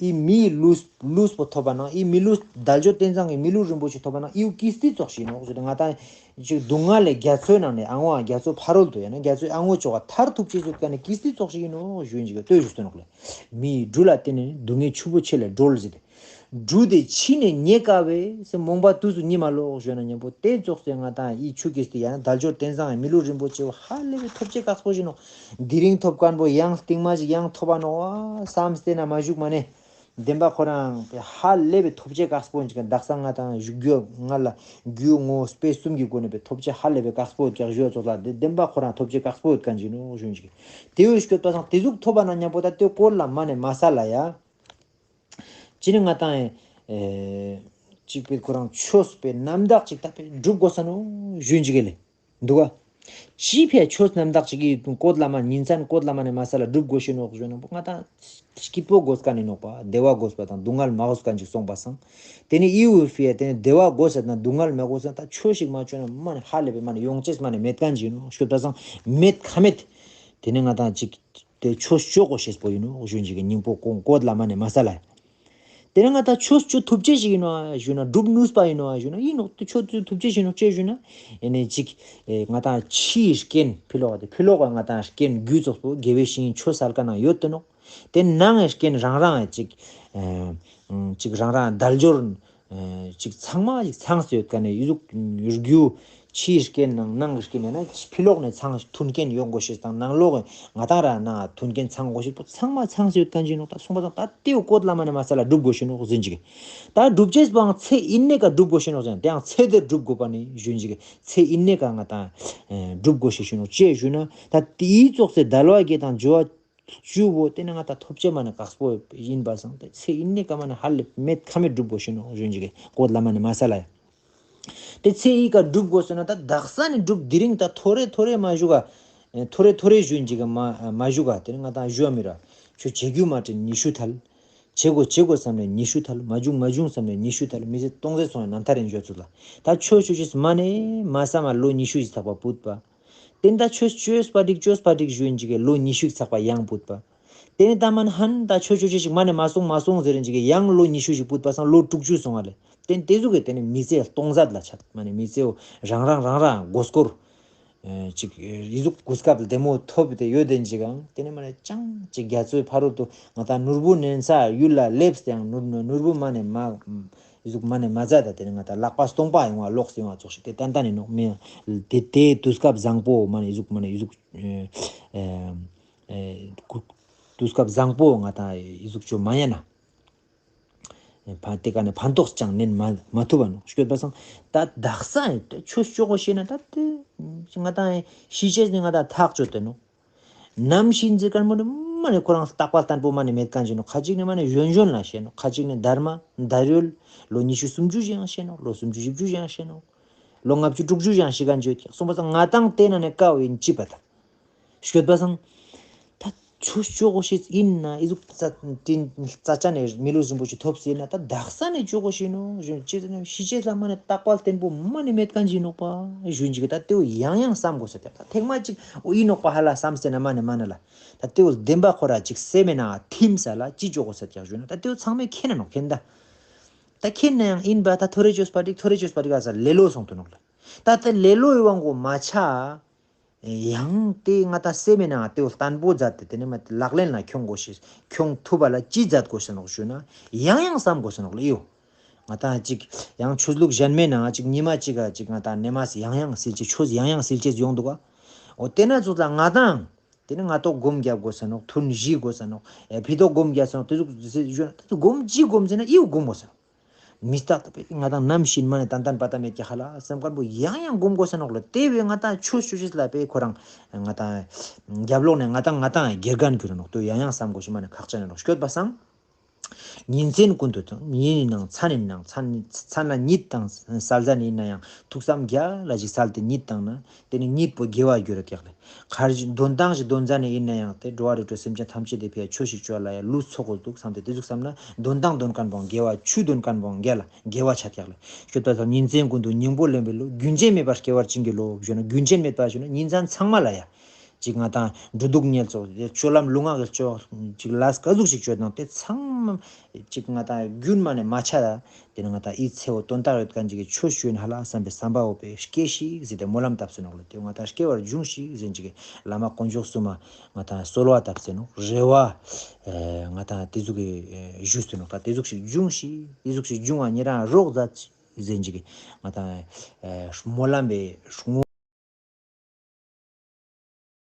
ཨི་མི་ལུས་ལུས་པོ་ཐོབ་པ་ན་ཨི་མི་ལུས་དལ་འབྱོར་རྟེན་བཟང་གི་མི་ལུས་རིན་པོ་ཆེ་ཐོབ་པ་ན་ཨིའུ་ཀིས་ཏི་ཙོགས་ཤིག་ནོག་ཞུ་དེ། ང་ད་ཅིག་སྡུག་བསྔལ་ལས་རྒྱ་མཚོའི་ནང་ནས་ཨ་ངོ་རྒྱ་མཚོ་ཕ་རོལ་ཏུ་ཡང་ན་རྒྱ་མཚོའི་ཨ་ངོ་ཅོག་ག་ཐར་ཐུབ་ཅེས་ཟེར་ཁན་ནི་ཀིས་ཏི་ཙོགས་ཤིག་ཡིན་ནོག་ཞུ་ཡིན་ཅིག་ལྟོས་ཞུ་སྟོན་ནོག་ལེ། མི་སྦྲུལ་ལ་བརྟེན་ནས་སྡུག་བསྔལ་ཆུ་བོ་ཆེ་ལས་སྒྲོལ་ཟེར་ཏེ། སྦྲུལ་དེ་ཕྱིས་ནས་རྙེད་དཀའ་བས་ཟེར། རྨོངས་པ་དུས་སུ་གཉིད་མ་ལོག་ཞུ་ན་མཉམ་པོ་དེ་ཙོགས་སེ་ང་དང་ཨི་ཆུ་ཀིས་ཏི་ཡང་ན་དལ་འབྱོར་རྟེན་བཟང་ཡང་མི་ལུས་རིན་པོ་ཆེ་བོ་ཧ་ལས་པའི་ཐོབ་ཅེས་དཀགས་པོ་ཞིག་ནོག་དེ་རིང་ཐོབ་ཁན་པོ་ཡང་རྟིང་མ་ཞིག་ཡང་ཐོབ་པ་ནོག་བསམ་སྟེ་ན་མ་བཞུགས་མ་ནས། བདེན་པ་ཁོ་རང་ཧ་ལས་པའི་ཐོབ་ཅེས་དཀགས་པོ་ཡིན་ཅིག་ག་དག་ས་ང་དང་བཞུགས་རྒྱུ་ང་ལ་རྒྱུ་ངོ་སྤེ་གསུམ་གྱི་སྒོ་ནས་པའི་ཐོབ་ཅེས་ཧ་ལས་པའི་དཀགས་པོ་ཡོད་ཀྱག་ཞུ་ཙོགས་ལ་དེ་བདེན་པ་ཁོ་རང་ཐོབ་ཅེས་དཀགས་པོ་ཡོད་ཀྱག་ཞུ་ནོག་ཞུ་ཅིག་དེ་བས་སྐྱོད་པ་སང་དེ་ཟུག་ཐོབ་པ་ན་མཉམ་པོ་ད་དེ་སྐོར་ལ་མ་ནས་མ་ས་ལ་ཡ། ཅི་ནི་ང་དང་ཨེ་ཅིག་པའི་ཁོ་རང་ཆོས་པའི་རྣམ་དག་ཅིག་ད་པའི་སྒྲུབ་དགོས་ས་ནོག་ཞུ་ཅིག་ལེ། འདུག་ག་ཅི་ཕའི་ཆོས་རྣམ་དག་ཅིག་གི་སྐོར་ལ་མ་ཉིན་མཚན་སྐོར་ལ་མ་ནས་མ་ས་ལ་སྒྲུབ་དགོས་ཤེས་ནོག་ཞུ་ན་པོ་ང་དང་སྐྱིད་པོ་དགོས་ཀ་ནི་ནོག་པ། བདེ་བ་དགོས་པ་དང་སྡུག་བསྔལ་མ་དགོས་ཀ་ཅིག་སོང་པ་སང་། དེ་ནི་ཨི་བུ་ཕི་ཡ་དེ་ནི་བདེ་བ་དགོས་ས་དང་སྡུག་བསྔལ་མ་དགོས་ས་ད་ཆོས་ཤིག་མ་བཅོས་ན་མ་ནི་ཧ་ལས་པའི་མ་ནི་ཡོང་ཅེས་མ་ནི་མེད་ཀ་ཅིག་ནོག་ཞུ་ད་སང་མེད་ཁ་མེད། དེ་ནི་ང་དང་ཅིག་དེ་ཆོས་སྤྱོད་དགོས་ཤེས་པོ་ཡིན་ནོག་ཞུ་ཅིག་གི་སྙིང་པོ་ཀོང་བཀོད་ལ་མ་ནས་མ་ས་ལ། དེ་ནས་ང་ད་ཆོས་སྤྱོད་ཐུབ་ཅེས་ཞིག་ཡིན་ནོག་ཞུ་ན་སྒྲུབ་ནུས་པ་ཡིན་ནོག་ཞུ་ན་ཡིན་ནོག་དེ་ཆོས་སྤྱོད་ཐུབ་ཅེས་ཞིག་ནོག་ཅེས་ཞུ་ན། ཨེ་ནས་ཅིག་ཨེ་ང་དང་ཕྱིའི་རྐྱེན་ཕི་ལོག་དེ་ཕི་ལོག་ག་ང་དང་རྐྱེན་རྒྱུ་ཙོགས་པོ་དགེ་བའི་བཤེས་གཉེན་ཆོས་སལ་ཀ་ན་ཡོད་དེ་ནོག་དེ་ནང་གི་རྐྱེན་རང་རང་ཅིག་ཨེ་ཅིག་རང་རང་དལ་འབྱོར། ཅིག་ཚང་མ་ཅིག་ཚང་སྟེ་ཡོད་ཀ་ནས་ཡུ་ཟུག་རྒྱུ་ཕྱིའི་རྐྱེན་ནང་ནང་གི་རྐྱེན་ཡོད་ན་ཕི་ལོག་ནས་ཚང་མཐུན་རྐྱེན་ཡོང་དགོས་ཤེས་དང་ནང་ལོག་ང་དང་ར་ན་མཐུན་རྐྱེན་ཚང་དགོས་ཤེས་པོ་ཚང་མ་ཚང་སྟེ་ཡོད་ཀ་ཅིག་ནོག་ད་སོང་པ་དང་ད་དེའུ་བཀོད་ལ་མ་ནས་མ་ས་ལ་སྒྲུབ་དགོས་ཤེས་ནོག་ཟིན་ཅིག་ད་སྒྲུབ་ཅེས་པའང་ཚེ་ཡིན་ནས་ཀ་སྒྲུབ་དགོས་ཤེས་ནོག་ཟིན་དེའང་ཚེ་འདིར་སྒྲུབ་དགོས་པ་ནི་ཞུ་ཅིག་ཚེ་ཡིན་ནས་ཀ་ང་དང་སྒྲུབ་དགོས་ཤེས་ཞུ་ནོག་ཅེས་ཞུ་ན་ད་དེའི་ཙོགས་སེ་དལ་བ་བརྒྱད་དང་འབྱོར་བ། བཅུ་བོ་དེ་ནི་ང་ད་ཐོབ་ཅེས་མ་ནི་དཀགས་པོ་ཡིན་པ་སང་དེ་ཚེ་ཡིན་ནི་ཀ་མ་ནི་ཧ་ལས་མེད་ཁ་མེད་སྒྲུབ་དགོས་ཤེས་ནོག་ཞུ་ཅིག་གི་བཀོད་ལ་མ་ནི་མ་ས་ལ་ཡ། དེ་ཚེ་ཡི་ཀ་སྒྲུབ་དགོས་ཟེར་ན་ད་དག་ས་ནི་སྒྲུབ་དེ་རིང་ད་ཐོ་རེ་ཐོ་རེ་མ་བཞུགས་ག་ཐོ་རེ་ཐོ་རེ་ཞུ་ཅིག་གི་མ་མ་བཞུགས་ག་དེ་ནི་ང་ད་ཞུ་བ་མི་ར་ཆོས་བྱེད་རྒྱུ་མ་དྲན་ཉི་ཤུ་ཐལ། བྱེད་དགོས་བྱེད་དགོས་བསམ་ནས་ཉི་ཤུ་ཐལ། མ་བྱུང་མ་བྱུང་བསམ་ནས་ཉི་ཤུ་ཐལ། མི་ཚེ་སྟོང་ཟད་སོང་ཡང་ནམ་ཐར་ཡིན་བརྗོད་ཚུལ་ལ་ད་ཆོས་ཆོས་ཆོས་མ་ནས་མ་ས་མ་ལོ་ཉི་ཤུ་ཞིག་ཚགས་པ་བུད་པ། དེ་ནས་ད་ཆོས་བཅོས་པ་འགྲིག་བཅོས་པ་འགྲིག་ཞུ་ཡིན་ཅིག་གི་ལོ་ཉི་ཤུ་ཚགས་པ་ཡང་བུད་པ། དེ་ནས་ད་མ་ནི་ཧན་ད་ཆོས་ཆོས་ཆོས་ཤིག་མ་ནས་མ་སོང་མ་སོང་ཟེར་ཡིན་ཅིག་གི་ཡང་ལོ་ཉི་ཤུ་ཞིག་བུད་པ་སང་ལོ་དྲུག་ཅུ་སོང་བ་ལས། དེ་ནས་དེ་ཟུག་གི་དེ་ནས་མི་ཚེ་སྟོང་ཟད་ལ་ཆགས་མ་ནས་མི་ཚེའོ་རང་རང་རང་རང་མགོ་སྐོར། ཅིག་ཡི་ཟུག་གོ་སྐབས་ལྡེ་མོ་ཐོབ་སྟེ་ཡོད་དེ་ཅིག་གང་དེ་ནས་མ་ནས་ཅང་ཅིག་རྒྱ་མཚོའི་ཕ་རོལ་ཏུ་ང་ད་ནོར་བུ་ནན་ས་ཡུལ་ལ་སླེབས་ཏེ་ཡང་ནོར་ནོར་བུ་མ་ནས་མ། ཨི་ཟུག་མ་ནས་མ་ཛད་ད་དེ་ནས་ང་ད་ལག་པ་སྟོང་པ་ཡོང་བ་ལོག་སེ་ཡོང་བ་ཙོགས་ཤིག་དེ་ཏན་ཏན་ཡིན་ནོག་མི་ཡང་དེ་དེ་དུས་སྐབས་བཟང་པོ་མ་ནས་ཨི་ཟུག་མ་ནས་ཨི་ཟུག་ཨེ་ཨེ་དུས་སྐབས་བཟང་པོ་ང་ད་ཨི་ཟུག་ཅོ་མ་ཡ་ན་ཕན་དེ་ཀ་ནས་ཕན་ཐོགས་ཅང་ནན་མ་མ་ཐུབ་བ་ནོག་སྐྱོད་པ་སང་ད་དག་ས་ཡིན་ཏེ་ཆོས་ཅོ་གོ་ཤེས་ན་ད་དེ་ང་ད་ཤི་ཅེས་ནི་ང་ད་ཐག་ཆོད་དེ་ནོག་ནམ་ཤི་འཛི་ཀན་མོ་ནི་མ་ནི་ཁོ་རང་རྟག་པ་བརྟན་པོ་མ་ནི་མེད་ཀན་ཞིག་ནོག་ཁ་ཅིག་ནི་མ་ནི་གཞོན་གཞོན་ལ་ཤེས་ནོག་ཁ་ཅིག་ནི་དར་མ་དར་ཡོལ་ལོ་ཉི་ཤུ་སུམ་ཅུ་ཞིག་ཡང་ཤེས་ནོག་ལོ་སུམ་ཅུ་བཞི་བཅུ་ཞིག་ཡང་ཤེས་ནོག་ལོ་ལྔ་བཅུ་དྲུག་ཅུ་ཞིག་ཡང་ཤི་ཀན་ཅོད་ཀྱག་སོང་པ་སང་ང་དང་དེ་ན་ནི་ཀ་བོ་ཡིན་ཅི་པ་ད་ཤོད་པ་སང་ད་ཆོས་ཅོ་གོ་ཤེས་ཡིན་ན་ཨི་ཟུག་རྩ་དྲིན་རྩ་ཆ་ནས་མི་ལུས་རིན་པོ་ཆེ་ཐོབ་ཟེར་ན་ད་དག་ས་ནས་ཅོ་གོ་ཤེས་ནོག་ཞུ་ཅི་ཟེར་ན་ཤི་ཅེས་ལ་མ་ནི་རྟག་པ་བརྟན་པོ་མ་ནི་མེད་ཀན་ཞིག་ནོག་པ་ཞུ་ཅིག་ད་དེ་བོ་ཡང་ཡང་བསམ་དགོས་ས་ཀྱག་ད་ཐེངས་མ་ཅིག་ཨོ་ཡིན་ནོག་པ་ཧ་ལ་བསམ་ཟེར་ན་མ་ནི་མ་ནི་ལ། ད་ལྟེ་བོ་བདེན་པ་ཁོ་ར་ཅིག་སེམས་མེད་ན་ཐིམ་ས་ལ་ཅི་ཅོ་གོ་ས་ཀྱག་ཞུ་ན་ད་ལྟེ་བོ་ཚང་མས་མཁྱེན་ན་ནོག་མཁྱེན་ད། ད་མཁྱེན་ན་ཡང་ཡིན་པ་ད་ཐོ་རེ་ཅོས་པ་འགྲིག་ཐོ་རེ་ཅོས་པ་འགྲིག་ཨ་ས་ལེ་ལོ་སོང་དུ་ནོག་ལ། ད་ད་ལེ་ལོའི་དབང་གོ་མ་ཆ། ཡང་དེ་ང་ད་སེམས་མེད་ན་ལྟེ་བོ་བརྟན་པོ་མཛད་དེ་དེ་ནས་མ་ལག་ལེན་ལ་ཁྱོང་གོ་ཤེས་ཁྱོང་ཐུབ་པ་ལ་ཅི་མཛད་གོ་ས་ནོག་ཞུ་ན་ཡང་ཡང་བསམ་གོ་ས་ནོག་ལ་ཡོ། ང་ད་ཅིག་ཡང་ཆོས་ལུགས་གཞན་མེད་ན་ཅིག་ཉི་མ་ཅིག་ག་ཅིག་ང་ད་ནེ་མ་སི་ཡང་ཡང་སིལ་ཅེས་ཆོས་ཡང་ཡང་སིལ་ཅེས་ཡོང་འདུག་ག་ཨོ་དེ་ན་ཚོ་ལ་ང་དང་། དེ་ནི་ང་ཏོག་སྒོམ་རྒྱབ་དགོས་ས་ནོག་ཐུན་བཞི་དགོས་ས་ནོག་ཨེ་ཕི་ཏོག་སྒོམ་རྒྱབ་ས་ནོག་དེ་ཟུག་ཟེར་ཞུ་ན་དེ་ཚོ་སྒོམ་ཅི་སྒོམ་ཟེར་ན་ཨིའུ་སྒོམ་དགོས་ས་ནོག་མི་རྟག་ཏུ་པེ་ང་དང་ནམ་ཤིན་མ་ནས་ཏན་ཏན་པ་ཏ་མེད་ཀྱི་ཧ་ལ་སེམས་དཀར་པོ་ཡང་ཡང་སྒོམ་དགོས་ས་ནོག་ལ་དེ་བས་ང་དང་ཆོས་ཆོས་ཆོས་ལ་པེ་ཁོ་རང་ང་དང་རྒྱབ་ལོག་ནས་ང་དང་ང་དང་དགེ་རྒན་གྱུར་ནོག་དུ་ཡང་ཡང་བསམ་དགོས་ཤི་མ་ནས་ཁག་ཅན་ནོག་སྐྱོད་པ་སང་། ཉིན་མཚན་ཀུན་ཏུ་དང་ཉིན་ཡིན་ནང་མཚན་ཡིན་ནང་མཚན་མཚན་ལ་ཉིད་དང་གསལ་ཟན་ཡིན་ན་ཡང་ཐུགས་བསམ་རྒྱ་ལ་ཞིག་གསལ་ཏེ་ཉིད་དང་ན་དེ་ནི་ཉིད་པོ་དགེ་བ་གྱུར་ཀྱག་ལེ། ཁར་ཞིག་འདོན་སྟངས་ཞིག་འདོན་ཟན་ཡིན་ན་ཡང་དེ་འགྲོ་བ་རིགས་དྲུག་སེམས་ཅན་ཐམས་ཅད་དེ་ཕི་ཡ་ཆོས་ཤིག་བཅོ་ལ་ཡ་ལུས་ཚོགས་དགོས་འདུག་བསམ་སྟེ་དེ་ཟུག་བསམ་ན་འདོན་སྟངས་འདོན་མཁན་པོ་དགེ་བ་ཆུ་འདོན་མཁན་པོ་དགེ་ལ་དགེ་བ་ཆ་ཀྱག་ལེ། ཤོད་པ་དང་ཉིན་མཚན་ཀུན་ཏུ་སྙིང་པོ་ལེན་པའི་བློ་རྒྱུན་ཆད་མེད་པར་སྐྱེ་བར་བྱིན་གྱིས་རློབས་ཞུ་ན་རྒྱུན་ཆད་མེད་པ་ཞུ་ན་ཉིན་མཚན་ཚང་མ་ལ་ཡ། ཅིག་ང་ཏང་འགྲོ་འདུག་ཉལ་ཚོགས་དེ་སྤྱོད་ལམ་ལུས་ངག་གི་སྤྱོད་ཅིག་ལས་ག་ཟུག་ཞིག་སྤྱོད་དང་དེ་ཚང་མ་ཅིག་ང་ཏང་རྒྱུན་མ་ནས་མ་ཆད་ད། དེ་ནི་ང་ཏང་ཨི་ཚེ་བོ་དོན་དག་ཡོད་མཁན་ཅིག་གི་ཆོས་ཞུ་ཡིན་ཧ་ལ་བསམ་པའི་བསམ་པ་འོ་པའི་སྐྱེ་ཞིག་ཟེར་ཏེ་སྨོན་ལམ་བཏབ་སེ་ནོག་ལ། དེ་ང་ཏང་སྐྱེ་བར་འབྱུང་ཞིག་ཟེར་ཅིག་གི་བླ་མ་དཀོན་མཆོག་གསུམ་མ་ང་ཏང་གསོལ་བ་བཏབ་སེ་ནོག་རེ་བ། ཨེ་ང་ཏང་དེ་ཟུག་གི་ཨེ་ཞུ་སེ་ནོག་ད། དེ་ཟུག་ཞིག་འབྱུང་ཞིག་དེ་ཟུག་ཞིག་འབྱུང་བ་ཉེ་རང་རོགས་མཛད་ཅིག་ཟེར་ཅིག་གི་ང་ཏང་ཨེ་སྨོན་ལམ་པའི་ངོ་